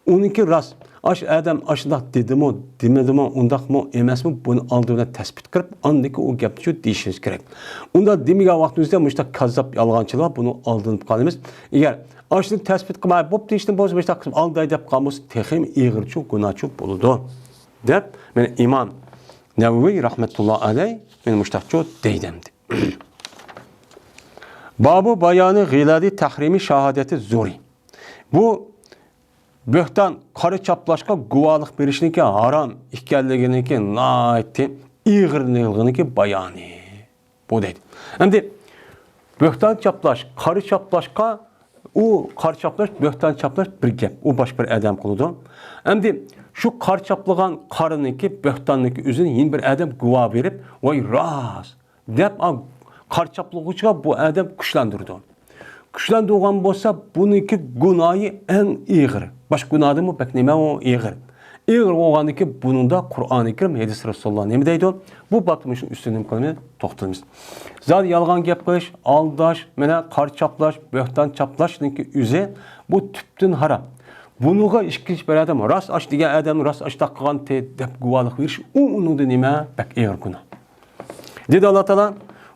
ئۇنىڭكى راست، ئاش ئادەم ئاشۇنداق دېدىمۇ، دېمىدىمۇ، ئۇنداقمۇ ئەمەسمۇ، بۇنى ئالدى بىلەن تەسبىت قىلىپ، ئاندىن كېيىن ئۇ گەپنى شۇ دېيىشىمىز كېرەك. ئۇنداق دېمىگەن ۋاقتىمىزدا مۇشۇنداق كاززاپ يالغانچىلار بۇنى ئالدىنىپ قالىمىز. ئەگەر ئاشۇنى تەسبىت قىلماي، بوپتۇ، ھېچنېمە بولسا مۇشۇنداق قىلىپ ئالداي دەپ قالمىسا، تېخىمۇ ئېغىرچۇ، گۇناھچۇ بولىدۇ، دەپ، مانا ئىمام نەۋەۋى رەھمەتۇللا ئەلەي مانا مۇشۇنداقچۇ دەيدۇ ئەمدى. بابۇ بايانى غىلادى تەھرىمى شاھادەتى زۇرى. بۇ بۆھتان، قارا چاپلاشقا گۇۋاھلىق بېرىشنىڭكى ھارام ئىكەنلىكىنىڭكى ناھايىتى ئېغىرلىقىنىڭكى بايانى. بۇ دەيدۇ. ئەمدى بۆھتان چاپلاش، قارا چاپلاشقا، ئۇ قارا چاپلاش، بۆھتان چاپلاش بىر گەپ. ئۇ باشقا بىر ئادەم قىلىدۇ. ئەمدى شۇ قارا چاپلىغان قارىنىڭكى، بۆھتاننىڭكى ئۆزىنى يەنە بىر ئادەم گۇۋاھ بېرىپ، ۋاي راست دەپ، ئا، قارا چاپلىغۇچىغا بۇ ئادەم كۈچلەندۈرىدۇ. كۈچلەندۈرگەن بولسا، بۇنىڭكى گۇناھى ئەڭ ئېغىر. باشقا گۇناھدىنمۇ بەك نېمە ئۇ ئېغىر. ئېغىر بولغاندىن كېيىن بۇنىڭدا قۇرئانى كەرىم، ھەدىس رەسۇلۇللا نېمە دەيدۇ؟ بۇ بابتا مۇشۇ ئۈستىدىن نېمە قىلىمىز؟ توختىلىمىز. زادى يالغان گەپ قىلىش، ئالداش، مانا قارا چاپلاش، بۆھتان چاپلاشنىڭكى ئۆزى بۇ تۈپتىن ھارام. بۇنىڭغا ئىككىنچى بىر ئادەم، راست ئاش دېگەن ئادەم راست ئاشتاق قىلغانتى دەپ گۇۋاھلىق بېرىش، ئۇ ئۇنىڭدىن نېمە؟ بەك ئېغىر گۇناھ. دېدى ئاللا تائالا،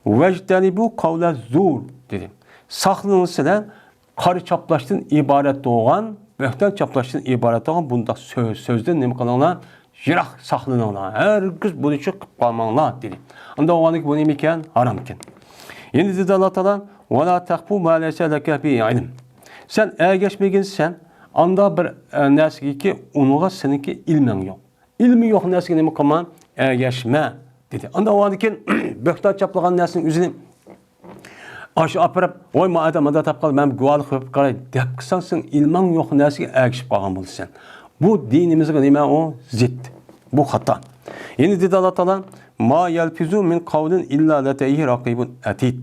«ۋەجتەنىبۇ قەۋلە زۇر» دېدى. ساقلىنىڭ سىلەر قارا چاپلاشتىن ئىبارەت بولغان، بۆھتان چاپلاشتىن ئىبارەت بولغان بۇنداق سۆز، سۆزدىن نېمە قىلىڭلار؟ يىراق ساقلىنىڭلار. ھەرگىز بۇنى چىقىپ قالماڭلار، دېدى. ئۇنداق بولغاندىكىن بۇ نېمە ئىكەن؟ ھارام ئىكەن. يەنە دېدى ئاللا تائالا، «ۋەلا تەقپۇ ما لەيسە لەكە بىھى ئىلم». سەن ئەگەشمىگىنسەن ئانداق بىر، ئە، نەرسىگىكى ئۇنىڭغا سېنىڭكى ئىلمىڭ يوق. ئىلمى يوق نەرسىگە نېمە قىلما؟ ئەگەشمە، دېدى. ئاندىن ئاۋۋالدىن كېيىن بۆھتان چاپلىغان نەرسىنىڭ ئۆزىنى ئاشۇ ئاپىرىپ، ۋاي، ما ئادەم مۇنداق دەپ قالدى، مەن گۇۋاھلىق بېرىپ قالاي دەپ قىلساڭ، سەن ئىلمىڭ يوق نەرسىگە ئەگىشىپ قالغان بولىسەن. بۇ دىنىمىزغا نېمە ئۇ؟ زىت. بۇ خاتا. يەنە دېدى ئاللا تائالا، ما يەلفىزۇ مىن قەۋلىن ئىللا لەدەيھى رەقىبۇن ئەتىد.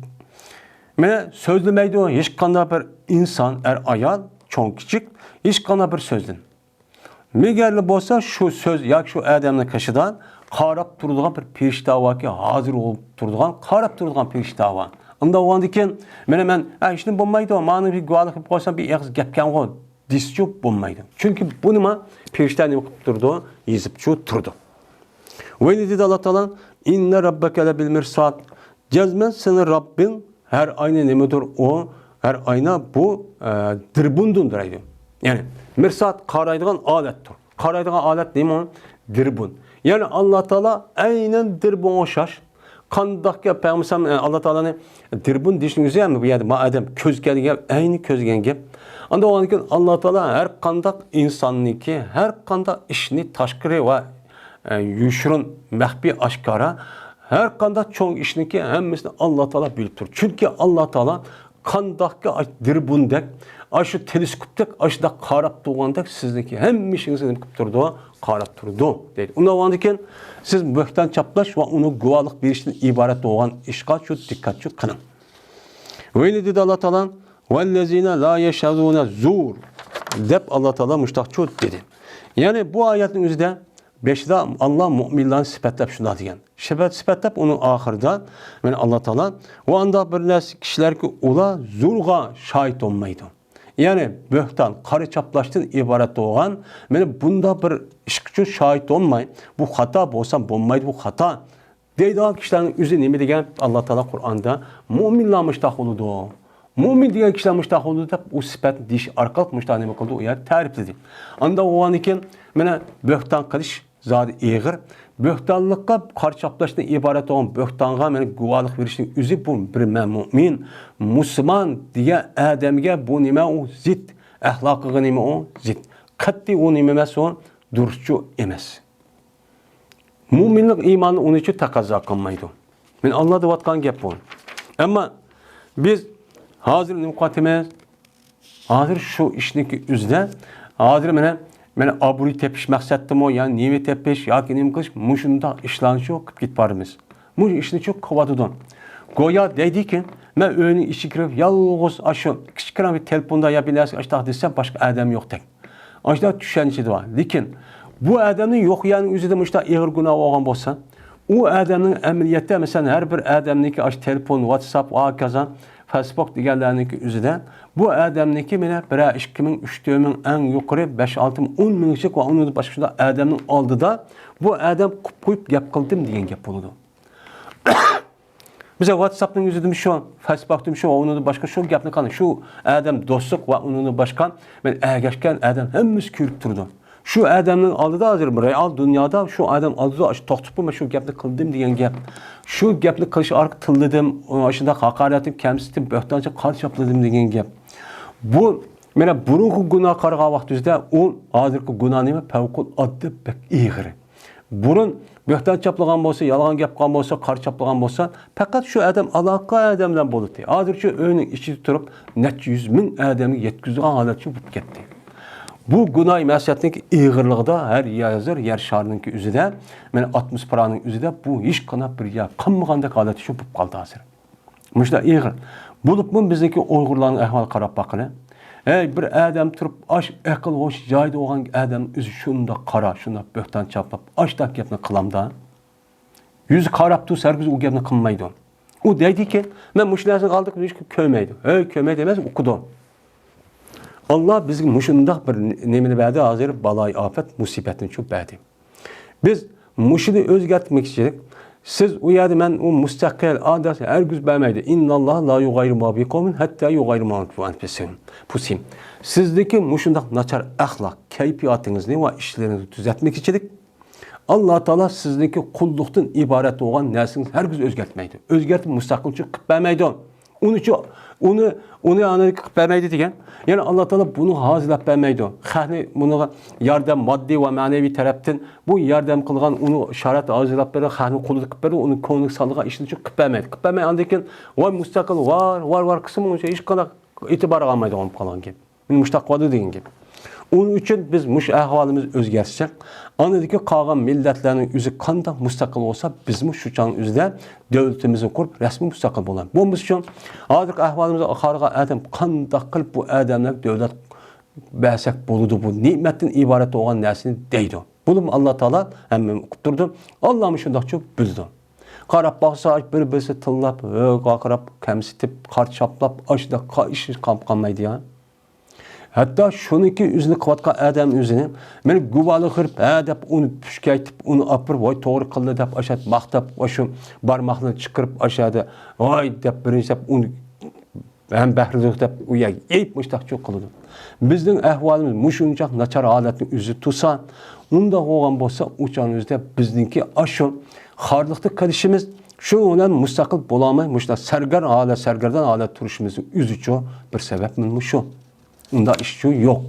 مانا سۆزلىمەيدۇ ھېچقانداق بىر ئىنسان، ئەر، ئايال، چوڭ، كىچىك، ھېچقانداق بىر سۆزدىن. مەگەرلا بولسا شۇ سۆز ياكى شۇ ئادەمنىڭ قېشىدا قاراپ تۇرىدىغان بىر پېرىشتە باركى، ھازىر بولۇپ تۇرىدىغان، قاراپ تۇرىدىغان پېرىشتە بار. ئۇنداق بولغاندىكىن، مانا مەن، ئە، ھېچنېمە بولمايدۇ، مانا بىر گۇۋاھلىق قىلىپ قويسام، بىر ئېغىز گەپكەنغۇ دېسىچۇ بولمايدۇ. چۈنكى بۇنىما پېرىشتە نېمە قىلىپ تۇرىدۇ؟ يېزىپچۇ تۇرىدۇ. ۋەينى دېدى ئاللا تائالا، ئىننە رەببەكە لەبىل مىرساد. جەزمەن سېنىڭ رەببىڭ ھەر ئاينى نېمىدۇر ئۇ؟ ھەر ئاينا بۇ، ئە، دىربۇندۇن دەيدۇ. يەنى مىرساد قارايدىغان ئالەتتۇر. قارايدىغان ئالەت نېمە ئۇ؟ دىربۇن. يەنى ئاللا تائالا ئەينەن دىربۇنغا ئوخشاش. قانداقكى پەيغەمبەر، ئە، ئاللا تائالانى دىربۇن دېيىشنىڭ ئۆزى ھەم بۇ يەردە ما ئادەم كۆز كەلگەن، ئەينى كۆزگەن گەپ. ئاندىن ئۇنىڭدىن كېيىن ئاللا تائالا ھەر قانداق ئىنساننىڭكى، ھەر قانداق ئىشنى تاشقىرى ۋە، ئە، يوشۇرۇن، مەخپىي، ئاشكارا، ھەر قانداق چوڭ ئىشنىڭكى ھەممىسىنى ئاللا تائالا بىلىپ تۇرىدۇ. چۈنكى ئاللا تائالا قانداقكى ئاش-، دىربۇندەك، ئاشۇ تېلېسكوپتەك، ئاشۇنداق قاراپ تۇرغاندەك سىزنىڭكى ھەممە ئىشىڭىزنى نېمە قىلىپ تۇرىدۇ؟ قاراپ تۇرىدۇ، دەيدۇ. ئۇنداق بولغاندىكىن سىز بۆھتان چاپلاش ۋە ئۇنىڭ گۇۋاھلىق بېرىشتىن ئىبارەت بولغان ئىشقا شۇ دىققەتچۇ قىلىڭ. ۋەينى دېدى ئاللا تائالا، ۋەللەزىنە لا يەشھەدۇنە زۇر، دەپ ئاللا تائالا مۇشتاقچۇ دېدى. يەنى بۇ ئايەتنىڭ ئۆزىدە بېشىدا ئاللا مۆمىنلارنى سۈپەتلەپ شۇنداق دېگەن. سۈپەت، سۈپەتلەپ ئۇنىڭ ئاخىرىدا، مانا ئاللا تائالا، ۋە ئانداق بىر نەرسە كىشىلەركى ئۇلار زۇرغا شاھىت بولمايدۇ. يەنى بۆھتان، قارا چاپلاشتىن ئىبارەت بولغان، مانا بۇنداق بىر ئىش ئۈچۈن شاھىت بولماي، بۇ خاتا بولسا بولمايدۇ، بۇ خاتا دەيدىغان كىشىلەرنىڭ ئۆزى نېمە دېگەن؟ ئاللا تائالا قۇرئاندا، مۆمىنلار مۇشتاق بولىدۇ، مۆمىن دېگەن كىشىلەر مۇشتاق بولىدۇ دەپ، ئۇ سۈپەتنى دېيىش ئارقىلىق مۇشتاق نېمە قىلدى؟ ئۇ يەردە تەرىپلىدى. ئاندىن بولغاندىن كېيىن، مانا بۆھتان قىلىش، زادى ئېغىر. بۆھتانلىققا قارا چاپلاشتىن ئىبارەت بولغان بۆھتانغا مانا گۇۋاھلىق بېرىشنىڭ ئۆزى، بۇ بىر مە-، مۆمىن، مۇسۇلمان دېگەن ئادەمگە بۇ نېمە، ئۇ زىت. ئەخلاقىغا نېمە، ئۇ زىت. قەتئىي ئۇ نېمە ئەمەس، ئۇ دۇرۇسچۇ ئەمەس. مۆمىنلىق ئىمانى ئۇنىڭ ئۈچۈن تەقەززا قىلمايدۇ. مەن ئاللا دەۋاتقان گەپ بۇ. ئەمما بىز ھازىر نېمە قىلىۋاتىمىز؟ ھازىر شۇ ئىشنىڭكى ئۆزىدە، ھازىر مانا، مانا ئابرۇي تېپىش مەقسەتتىمۇ، يا نېمە تېپىش، ياكى نېمە قىلىش، مۇشۇنداق ئىشلارنى شۇ قىلىپ كېتىپ بارىمىز. مۇشۇ ئىشنى شۇ قىلىۋاتىدۇ. گويا دەيدىكى، مەن ئۆينىڭ ئىچىگە كىرىپ، يالغۇز ئاشۇ كىچىككىنە بىر تېلېفوندا يا بىر نەرسە ئاشتاق دېسەم، باشقا ئادەم يوقتەك. ئاشۇنداق چۈشەنچىدە بار. لېكىن بۇ ئادەمنىڭ يوق يەرنىڭ ئۆزىدە مۇشۇنداق ئېغىر گۇناھ بولغان بولسا، ئۇ ئادەمنىڭ ئەمەلىيەتتە، مەسىلەن، ھەر بىر ئادەمنىڭكى ئاشۇ تېلېفون، ۋاتساپ، ۋە ھاكازا، فېيسبۇك دېگەنلەرنىڭكى ئۆزىدە بۇ ئادەمنىڭكى مانا بىرەر ئىككى مىڭ، ئۈچ تۆت مىڭ، ئەڭ يۇقىرى بەش ئالتە مىڭ، ئون مىڭچىلىك ۋە ئۇنىڭدىن باشقا شۇنداق ئادەمنىڭ ئالدىدا بۇ ئادەم قۇپ قويۇپ گەپ قىلدىم دېگەن گەپ بولىدۇ. بىز ۋاتساپنىڭ ئۆزىدىمۇ شۇ، فېيسبۇكتىمۇ شۇ، ئۇنىڭدىن باشقا شۇ گەپنى قىلىدۇ. شۇ ئادەم دوستلۇق ۋە ئۇنىڭدىن باشقا مەن ئەگەشكەن ئادەم ھەممىسى كۆرۈپ تۇرىدۇ. شۇ ئادەمنىڭ ئالدىدا، ھازىر رېئال دۇنيادا شۇ ئادەم ئالدىدا توختىتىپ، مەن شۇ گەپنى قىلدىم دېگەن گەپ. شۇ گەپنى قىلىش ئارقىلىق تىللىدىم، ئاشۇنداق ھاقارەتلىپ، كەمسىتىپ، بۆھتانچە قارا چاپلىدىم دېگەن گەپ. بۇ، مانا، بۇرۇنقى گۇناھقا قارىغان ۋاقتىمىزدا ئۇ ھازىرقى گۇناھ نېمە؟ پەۋقۇلئاددە بەك ئېغىرى. بۇرۇن بۆھتان چاپلىغان بولسا، يالغان گەپ قىلغان بولسا، قارا چاپلىغان بولسا، پەقەت شۇ ئادەم ئالاقە ئادەم بىلەن بولاتتى. ھازىرچۇ ئۆينىڭ ئىچىدە تۇرۇپ، نەچچە يۈز مىڭ ئادەمگە يەتكۈزىدىغان ھالەتچۇ بولۇپ كەتتى. بۇ گۇناھ مەسىيەتنىڭكى ئېغىرلىقىدا ھەر يەر، ھازىر يەر شارىنىڭكى ئۆزىدە، مانا ئاتموسفېرانىڭ ئۆزىدە بۇ ھېچقانداق بىر يەر قالمىغاندەك ھالەتچۇ بولۇپ قالدى ھازىر. مۇشۇنداق ئېغىر. بولۇپمۇ بىزنىڭكى ئۇيغۇرلارنىڭ ئەھۋالىغا قاراپ باققىلى. ھەي، بىر ئادەم تۇرۇپ، ئاش ئەقىل ھوش جايىدا بولغان ئادەم ئۆزى شۇنداق قارا، شۇنداق بۆھتان چاپلاپ، ئاشتاق گەپنى قىلامدا؟ يۈزى قاراپ تۇرسا، ھەرگىز ئۇ گەپنى قىلمايدۇ. ئۇ دەيدىكى، مەن مۇشۇ نەرسىنى ئالدىم، ھېچكىم كۆرمەيدۇ. ھەي، كۆرمەيدۇ ئەمەس، ئۇقىدۇ. ئاللا بىزگە مۇشۇنداق بىر نېمىنى بەردى، ھازىر بالايىئاپەت، مۇسىبەتنى چۈشۈرۈپ بەردى. بىز مۇشۇنى ئۆزگەرتمەكچىلىك، سىز ئۇ يەردە مەن ئۇ مۇستەقىل، ئادەس ھەرگىز بەرمەيدۇ. ئىنناللاھە لا يۇغاييىرۇ ما بىقەۋمىن ھەتتا يۇغاييىرۇ ما بىئەنفۇسىھىم. سىزدىكى مۇشۇنداق ناچار ئەخلاق، كەيپىياتىڭىزنى ۋە ئىشلىرىڭىزنى تۈزەتمەكچىلىك، ئاللا تائالا سىزنىڭكى قۇللۇقتىن ئىبارەت بولغان نەرسىڭىزنى ھەرگىز ئۆزگەرتمەيدۇ. ئۆزگەرتىپ مۇستەقىلچىلىك قىلىپ بەرمەيدۇ. ئۇنىچۇ، ئۇنى، ئۇنى ئانا قىلىپ بەرمەيدۇ دېگەن. يەنى ئاللا تائالا بۇنى ھازىرلاپ بەرمەيدۇ. خەقنى بۇنىڭغا ياردەم، ماددىي ۋە مەنىۋى تەرەپتىن بۇ ياردەم قىلغان، ئۇنى شارائىت ھازىرلاپ بېرىپ، خەقنى قۇلىدىن قىلىپ بېرىپ، ئۇنى كۆڭلىگە سالىدىغان ئىشنى قىلىپ بەرمەيدۇ. قىلىپ بەرمەي، ئاندىن كېيىن ۋاي مۇستەقىل، ۋار، ۋار، ۋار قىلسىمۇ، ئۇنچە ھېچقانداق ئېتىبار ئالمايدىغان بولۇپ قالغان گەپ. مۇشۇنداق قىلىدۇ دېگەن گەپ. ئۇنىڭ ئۈچۈن بىز مۇشۇ ئەھۋالىمىز ئۆزگەرتسەك، ئاندىكى قالغان مىللەتلەرنىڭ ئۆزى قانداق مۇستەقىل بولسا، بىزمۇ شۇ چاغنىڭ ئۆزىدە دۆلىتىمىزنى قۇرۇپ، رەسمىي مۇستەقىل بولىمىز. بولمىسىچۇ، ھازىرقى ئەھۋالىمىزغا قارىغان ئادەم قانداق قىلىپ بۇ ئادەملەرگە دۆلەت بەرسەك بولىدۇ، بۇ نېمەتتىن ئىبارەت بولغان نەرسىنى دەيدۇ. بۇنىمۇ ئاللا تائالا ھەممىنى ئۇقۇپ تۇرىدۇ. ئاللامۇ شۇنداقچۇ بىلىدۇ. قاراپ باقسا، بىر-بىرسى تىللاپ، ھۆ، قاقىراپ، كەمسىتىپ، قارا چاپلاپ، ئاشۇنداق قا-، ئىش قالمايدۇ يا. ھەتتا شۇنىڭكى ئۆزىنى قىلىۋاتقان ئادەم ئۆزىنى، مەن گۇۋاھلىق بېرىپ، ھە دەپ ئۇنى پۈشكەيتىپ، ئۇنى ئاپىرىپ، ۋاي توغرا قىلدى دەپ، ئاشۇ ماختاپ، ئاشۇ بارماقنى چىقىرىپ، ئاشۇ يەردە ۋاي دەپ بىرىنچى دەپ ئۇنى ھەم بەھرىلىك دەپ ئۇ يەرگە يېيىپ مۇشتاقچۇ قىلىدۇ. بىزنىڭ ئەھۋالىمىز مۇشۇنچە ناچار ھالەتنى ئۆزى تۇرسا، ئۇنداق بولغان بولسا، ئۇ چاغنىڭ ئۆزىدە بىزنىڭكى ئاشۇ خارلىقتا قېلىشىمىز، شۇنىڭ بىلەن مۇستەقىل بولالماي، مۇشۇنداق سەرگەر ھالەت، سەرگەردان ھالەت تۇرۇشىمىزنىڭ ئۆزىچۇ بىر سەۋەبمۇ شۇ. ئۇنداق ئىشچۇ يوق.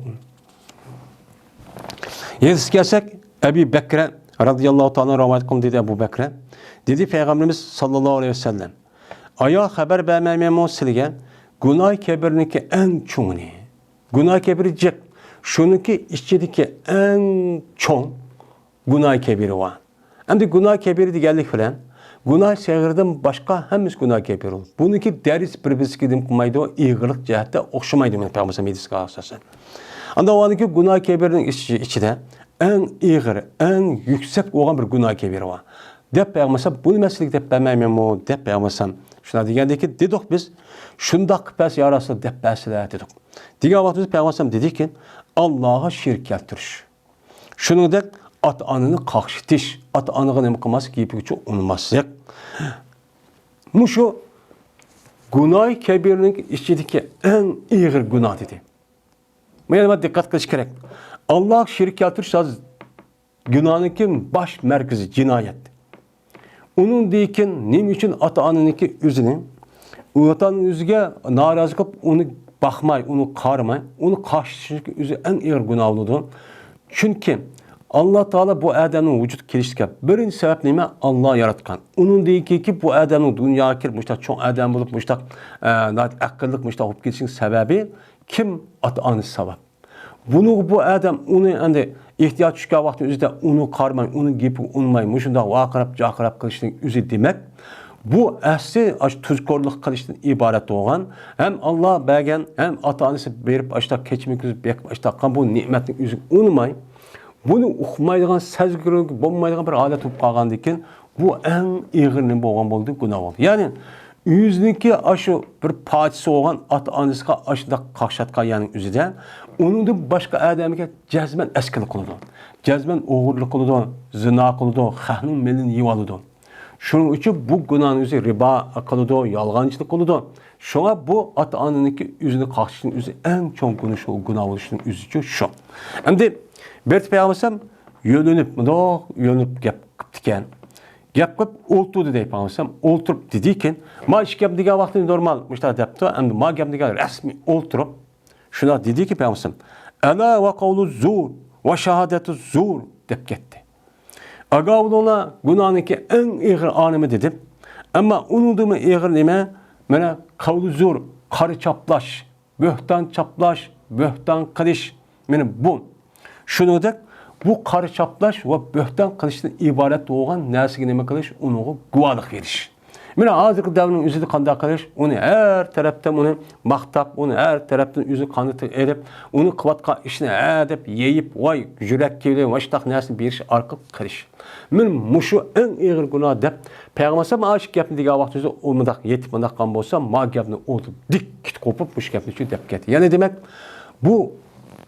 ھەدىسكە كەلسەك، ئەبى بەكرە رەزىياللاھۇ تائالا رىۋايەت قىلدى، دېدى ئەبۇ بەكرە. دېدى پەيغەمبىرىمىز ساللاللاھۇ ئەلەيھى ۋەسەللەم، ئايا، خەۋەر بەرمەيمەنمۇ سىلىگە؟ گۇناھ كەبىرنىڭكى ئەڭ چوڭىنى. گۇناھ كەبىرى جىق. شۇنىڭكى ئىچىدىكى ئەڭ چوڭ گۇناھ كەبىرى بار. ئەمدى گۇناھ كەبىرە دېگەنلىك بىلەن گۇناھ سەغىردىن باشقا ھەممىسى گۇناھ كەبىرە. بۇنىڭكى دەرىجىسى بىر-بىرسىگە نېمە قىلمايدۇ، ئېغىرلىق جەھەتتە ئوخشىمايدۇ، مەن پەيغەمبەر ھەدىسىگە ئاساسەن. ئاندىن ئۇنىڭكى گۇناھ كەبىرىنىڭ ئىچ-، ئىچىدە ئەڭ ئېغىر، ئەڭ يۈكسەك بولغان بىر گۇناھ كەبىرە بار. دەپ پەيغەمبەر بۇنى مەسىلىگە دەپ بەرمەيمەنمۇ دەپ پەيغەمبەر شۇنداق دېگەندىكىن دېدۇق بىز، شۇنداق قىلىپ بەرسە يا رەسۇلاللا دەپ بەرسىلە دېدۇق. دېگەن ۋاقتىمىزدا پەيغەمبەر دېدىكى، ئاللاغا شېرىك كەلتۈرۈش. شۇنىڭدەك ئاتا-ئانىنى قاقشىتىش، ئاتا-ئانىغا نېمە قىلماسلىق، گېپىگىچۇ ئۇنىماسلىق. مۇشۇ گۇناھى كەبىرنىڭ ئىچىدىكى ئەڭ ئېغىر گۇناھ دېدى. مانا دىققەت قىلىش كېرەك. ئاللاغا شېرىك كەلتۈرۈش ھازىر گۇناھنىڭكى باش مەركىزى جىنايەت. ئۇنىڭدىن كېيىن نېمە ئۈچۈن ئاتا-ئانىنىڭكى ئۆزىنى، ئاتا-ئانىنىڭ ئۆزىگە نارازى قىلىپ، ئۇنى باقماي، ئۇنى قارىماي، ئۇنى قارشى تۇرۇشنىڭكى ئۆزى ئەڭ ئېغىر گۇناھ بولىدۇ. چۈنكى ئاللا تائالا بۇ ئادەمنىڭ ۋۇجۇدقا كېلىشىگە بىرىنچى سەۋەب نېمە؟ ئاللا ياراتقان. ئۇنىڭدىن كېيىنكى بۇ ئادەمنىڭ دۇنياغا كىرىپ، مۇشۇنداق چوڭ ئادەم بولۇپ، مۇشۇنداق، ئە، ناھايىتى ئەقىللىق، مۇشۇنداق بولۇپ كېتىشىنىڭ سەۋەبى كىم؟ ئاتا-ئانىسى سەۋەب. بۇنىڭغا بۇ ئادەم ئۇنى ئەمدى ئېھتىياج چۈشكەن ۋاقتىنىڭ ئۆزىدە ئۇنى قارىماي، ئۇنىڭ گېپىگە ئۇنىماي، مۇشۇنداق ۋارقىراپ، جارقىراپ قىلىشنىڭ ئۆزى، دېمەك، بۇ ئەسلى ئاشۇ تۇزكورلۇق قىلىشتىن ئىبارەت بولغان، ھەم ئاللا بەرگەن، ھەم ئاتا-ئانىسى بېرىپ، ئاشۇنداق كەچمە كۆرگۈزۈپ بېقىپ، ئاشۇنداق قىلغان بۇ نېمەتنىڭ ئۆزىگە ئۇنىماي، بۇنى ئۇقمايدىغان، سەزگۈرۈك بولمايدىغان بىر ھالەت بولۇپ قالغاندىن كېيىن، بۇ ئەڭ ئېغىر نېمە بولغان بولدى؟ گۇناھ بولدى. يەنى ئۆزىنىڭكى ئاشۇ بىر پارچىسى بولغان ئاتا-ئانىسىغا ئاشۇنداق قاقشاتقان يەرنىڭ ئۆزىدە ئۇنىڭدىن باشقا ئادەمگە جەزمەن ئەسكىلىك قىلىدۇ. جەزمەن ئوغرىلىق قىلىدۇ، زىنا قىلىدۇ، خەقنىڭ مېلىنى يېيىۋالىدۇ. شۇنىڭ ئۈچۈن بۇ گۇناھنىڭ ئۆزى رىبا قىلىدۇ، يالغانچىلىق قىلىدۇ. شۇڭا بۇ ئاتا-ئانىنىڭكى ئۆزىنى قاقشىتىشنىڭ ئۆزى ئەڭ چوڭ گۇناھ، شۇ گۇناھ بولۇشنىڭ ئۆزىچۇ شۇ. ئەمدى بىر پەيغەمبەر يۆلىنىپ، مۇنداق يۆلىنىپ گەپ قىپتىكەن. گەپ قىلىپ ئولتۇردى دەي پەيغەمبەر، ئولتۇرۇپ دېدىكەن، ما ئىش گەپ دېگەن ۋاقتى نورمال، مۇشۇنداق دەپتۇ، ئەمدى ما گەپ دېگەن رەسمىي ئولتۇرۇپ، شۇنداق دېدىكى پەيغەمبەر، ئەلا ۋە قەۋلۇ زۇر ۋە شاھادەتۇ زۇر دەپ كەتتى. ئاگاھ بولۇڭلار، گۇناھنىڭكى ئەڭ ئېغىر ئالىمى دېدىم. ئەمما ئۇنىڭدىنمۇ ئېغىر نېمە؟ مانا قەۋلۇ زۇر، قارا چاپلاش، بۆھتان چاپلاش، بۆھتان قىلىش. مانا بۇ. شۇنىڭدەك بۇ قارا چاپلاش ۋە بۆھتان قىلىشتىن ئىبارەت بولغان نەرسىگە نېمە قىلىش؟ ئۇنىڭغا گۇۋاھلىق بېرىش. مانا ھازىرقى دەۋرنىڭ ئۆزىدە قانداق قىلىش؟ ئۇنى ھەر تەرەپتىن ئۇنى ماختاپ، ئۇنى ھەر تەرەپتىن ئۆزىنى قانىتىغا ئېلىپ، ئۇنى قىلىۋاتقان ئىشىنى ھە دەپ يېيىپ، ۋاي، يۈرەك كېلى، مۇشۇنداق نەرسىنى بېرىش ئارقىلىق قىلىش. مانا مۇشۇ ئەڭ ئېغىر گۇناھ دەپ پەيغەمبەر ئالەيھىسسالام ئاشۇ گەپنى دېگەن ۋاقتىمىزدا ئۇ مۇنداق يېتىپ مۇنداق قىلغان بولسا، ما گەپنى ئۇ دىككىت قوپۇپ مۇشۇ گەپنى شۇ دەپ كەتتى. يەنى دېمەك، بۇ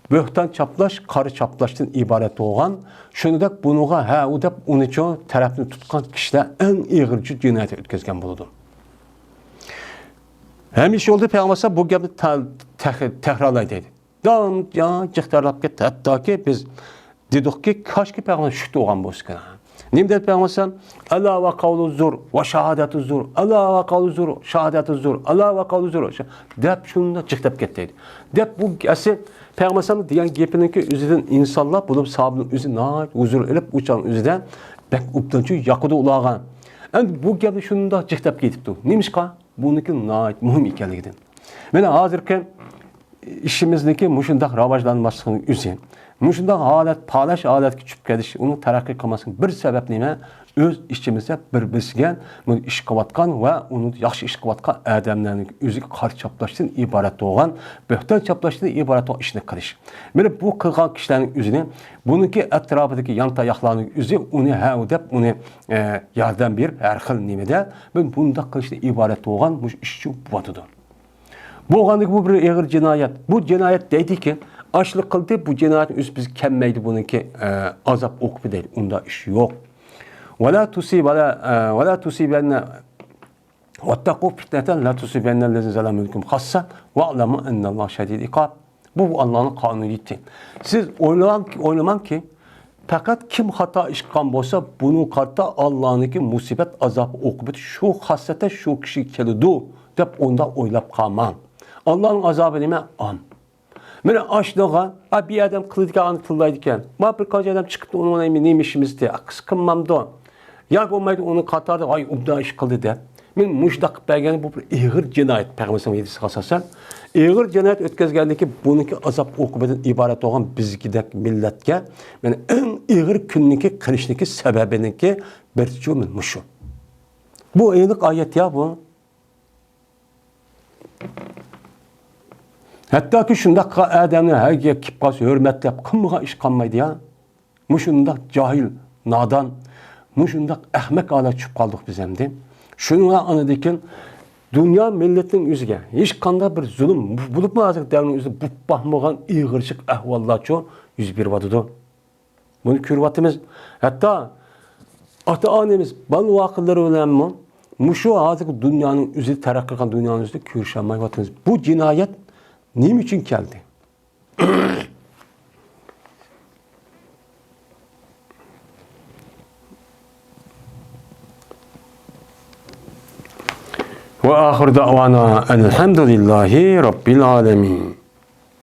بۆھتان چاپلاش، قارا چاپلاشتىن ئىبارەت بولغان، شۇنىڭدەك بۇنىڭغا ھە ئۇ دەپ ئۇنىچۇ تەرەپنى تۇتقان كىشىلەر ئەڭ ئېغىرچۇ جىنايەت ئۆتكۈزگەن بولىدۇ. ھەمىشە يولدا پەيغەمبەر بۇ گەپنى تە-، تەھ-، تەكرارلايدۇ. داۋام جىق تەكرارلاپ كەتتى. ھەتتاكى بىز دېدۇقكى، كاشكى پەيغەمبەر شۇ تۇرغان بولسىكەن. نېمە دەپ پەيغەمبەر ئەلەيھىسسالام؟ ئەلا ۋە قەۋلۇ زۇر ۋە شاھادەتۇ زۇر، ئەلا ۋە قەۋلۇ زۇر، شاھادەتۇ زۇر، ئەلا ۋە قەۋلۇ زۇر دەپ شۇنداق جىق دەپ كەتتى. دەپ بۇ ئەسلى پەيغەمبەر ئەلەيھىسسالام دېگەن گېپىنىڭكى ئۆزىدىن ئىنسانلار بولۇپ ساھابىنىڭ ئۆزى ناھايىتى ھۇزۇر ئېلىپ ئۇ چاغنىڭ ئۆزىدە بەك ئوبدانچۇ ياقىدۇ ئۇلارغا. ئەمدى بۇ گەپنى شۇنداق جىق دەپ كېتىپتۇ. نېمىشقا؟ بۇنىڭكى ناھايىتى مۇھىم ئىكەنلىكىدىن. مانا ھازىرقى ئىشىمىزنىڭكى مۇشۇنداق راۋاجلانماسلىقىنىڭ ئۆزى، مۇشۇنداق ھالەت، پالاش ھالەتكە چۈشۈپ كېتىش، ئۇنىڭ تەرەققىي قىلماسلىقىنىڭ بىر سەۋەب نېمە؟ ئۆز ئىچىمىزدە بىر-بىرسىگە بۇ ئىش قىلىۋاتقان ۋە ئۇنى ياخشى ئىش قىلىۋاتقان ئادەملەرنىڭ ئۆزىگە قارا چاپلاشتىن ئىبارەت بولغان، بۆھتان چاپلاشتىن ئىبارەت بولغان ئىشنى قىلىش. مانا بۇ قىلغان كىشىلەرنىڭ ئۆزىنى، بۇنىڭكى ئەتراپىدىكى يانتاياقلارنىڭ ئۆزى ئۇنى ھە دەپ ئۇنى، ئە، ياردەم بېرىپ ھەر خىل نېمىدە، مۇنداق قىلىشتىن ئىبارەت بولغان مۇشۇ ئىشچۇ بولۇۋاتىدۇ. بولغاندىكىن بۇ بىر ئېغىر جىنايەت. بۇ جىنايەت دەيدىكى، ئاشلىق قىلدى، بۇ جىنايەتنىڭ ئۆزى بىزگە كەلمەيدۇ بۇنىڭكى، ئە، ئازاب ئوقۇبى دەيدۇ. ئۇنداق ئىش يوق. ۋەلا تۇسىب-، ۋەلا، ئە، ۋەلا تۇسىبەننە، ۋەتتەقۇ فىتنەتەن لا تۇسىبەننەللەزىنە زەلەمۇ مىنكۇم خاسسە، ۋەئلەمۇ ئەننەللاھە شەدىدۇل ئىقاب. بۇ ئاللانىڭ قانۇنىيىتى. سىز ئويلىماڭ-، ئويلىماڭكى، پەقەت كىم خاتا ئىش قىلغان بولسا، بۇنىڭغا قارىتا ئاللانىڭكى مۇسىبەت، ئازابى، ئوقۇبىتى شۇ خاسسەتەن شۇ كىشىگە كېلىدۇ، دەپ ئۇنداق ئويلاپ قالماڭ. ئاللانىڭ ئازابى نېمە؟ ئام. مانا ئاشۇنىڭغا، ئا، بىر ئادەم قىلىدىكەن، ئانا تىللايدىكەن. ما بىر قانچە ئادەم چىقىپتۇ، ئۇنىڭ نېمە، نېمە ئىشىمىز دە، قىلسا قىلمامدۇ؟ ياكى بولمايدۇ، ئۇنىڭ قاتارىدا، ۋاي، ئوبدان ئىش قىلدى دەپ. مانا مۇشۇنداق قىلىپ بەرگەن بۇ بىر ئېغىر جىنايەت، پەيغەمبەر ئەلەيھىسسالامنىڭ ھەدىسىگە ئاساسەن. ئېغىر جىنايەت ئۆتكۈزگەندىن كېيىن بۇنىڭكى ئازاب ئوقۇبىتىدىن ئىبارەت بولغان بىزگىدەك مىللەتكە، مانا ئەڭ ئېغىر كۈننىڭكى قىلىشنىڭكى سەۋەبىنىڭكى بىرچۇ مانا مۇشۇ. بۇ ئېنىق ئايەت يا بۇ. ھەتتاكى شۇنداق قىلغان ئادەمنى ھەرگىز كېلىپ قالسا ھۆرمەتلەپ قىلمىغان ئىش قالمايدۇ يا. مۇشۇنداق جاھىل، نادان، مۇشۇنداق ئەخمەق ھالەتكە چۈشۈپ قالدۇق بىز ئەمدى. شۇنىڭغا ئاندىن كېيىن دۇنيا مىللىتىنىڭ ئۆزىگە ھېچقانداق بىر زۇلۇم، بولۇپمۇ ھازىرقى دەۋرنىڭ ئۆزىدە بولۇپ باقمىغان ئېغىرچىلىق ئەھۋاللارچۇ يۈز بېرىۋاتىدۇ. بۇنى كۆرۈۋاتىمىز. ھەتتا ئاتا-ئانىمىز بالا-ۋاقىلىرى بىلەنمۇ مۇشۇ ھازىرقى دۇنيانىڭ ئۆزى، تەرەققىي قىلغان دۇنيانىڭ ئۆزىدە كۆرۈشەلمەيۋاتىمىز. بۇ جىنايەت نېمە ئۈچۈن كەلدى؟ وآخر دعوانا أن الحمد لله رب العالمين.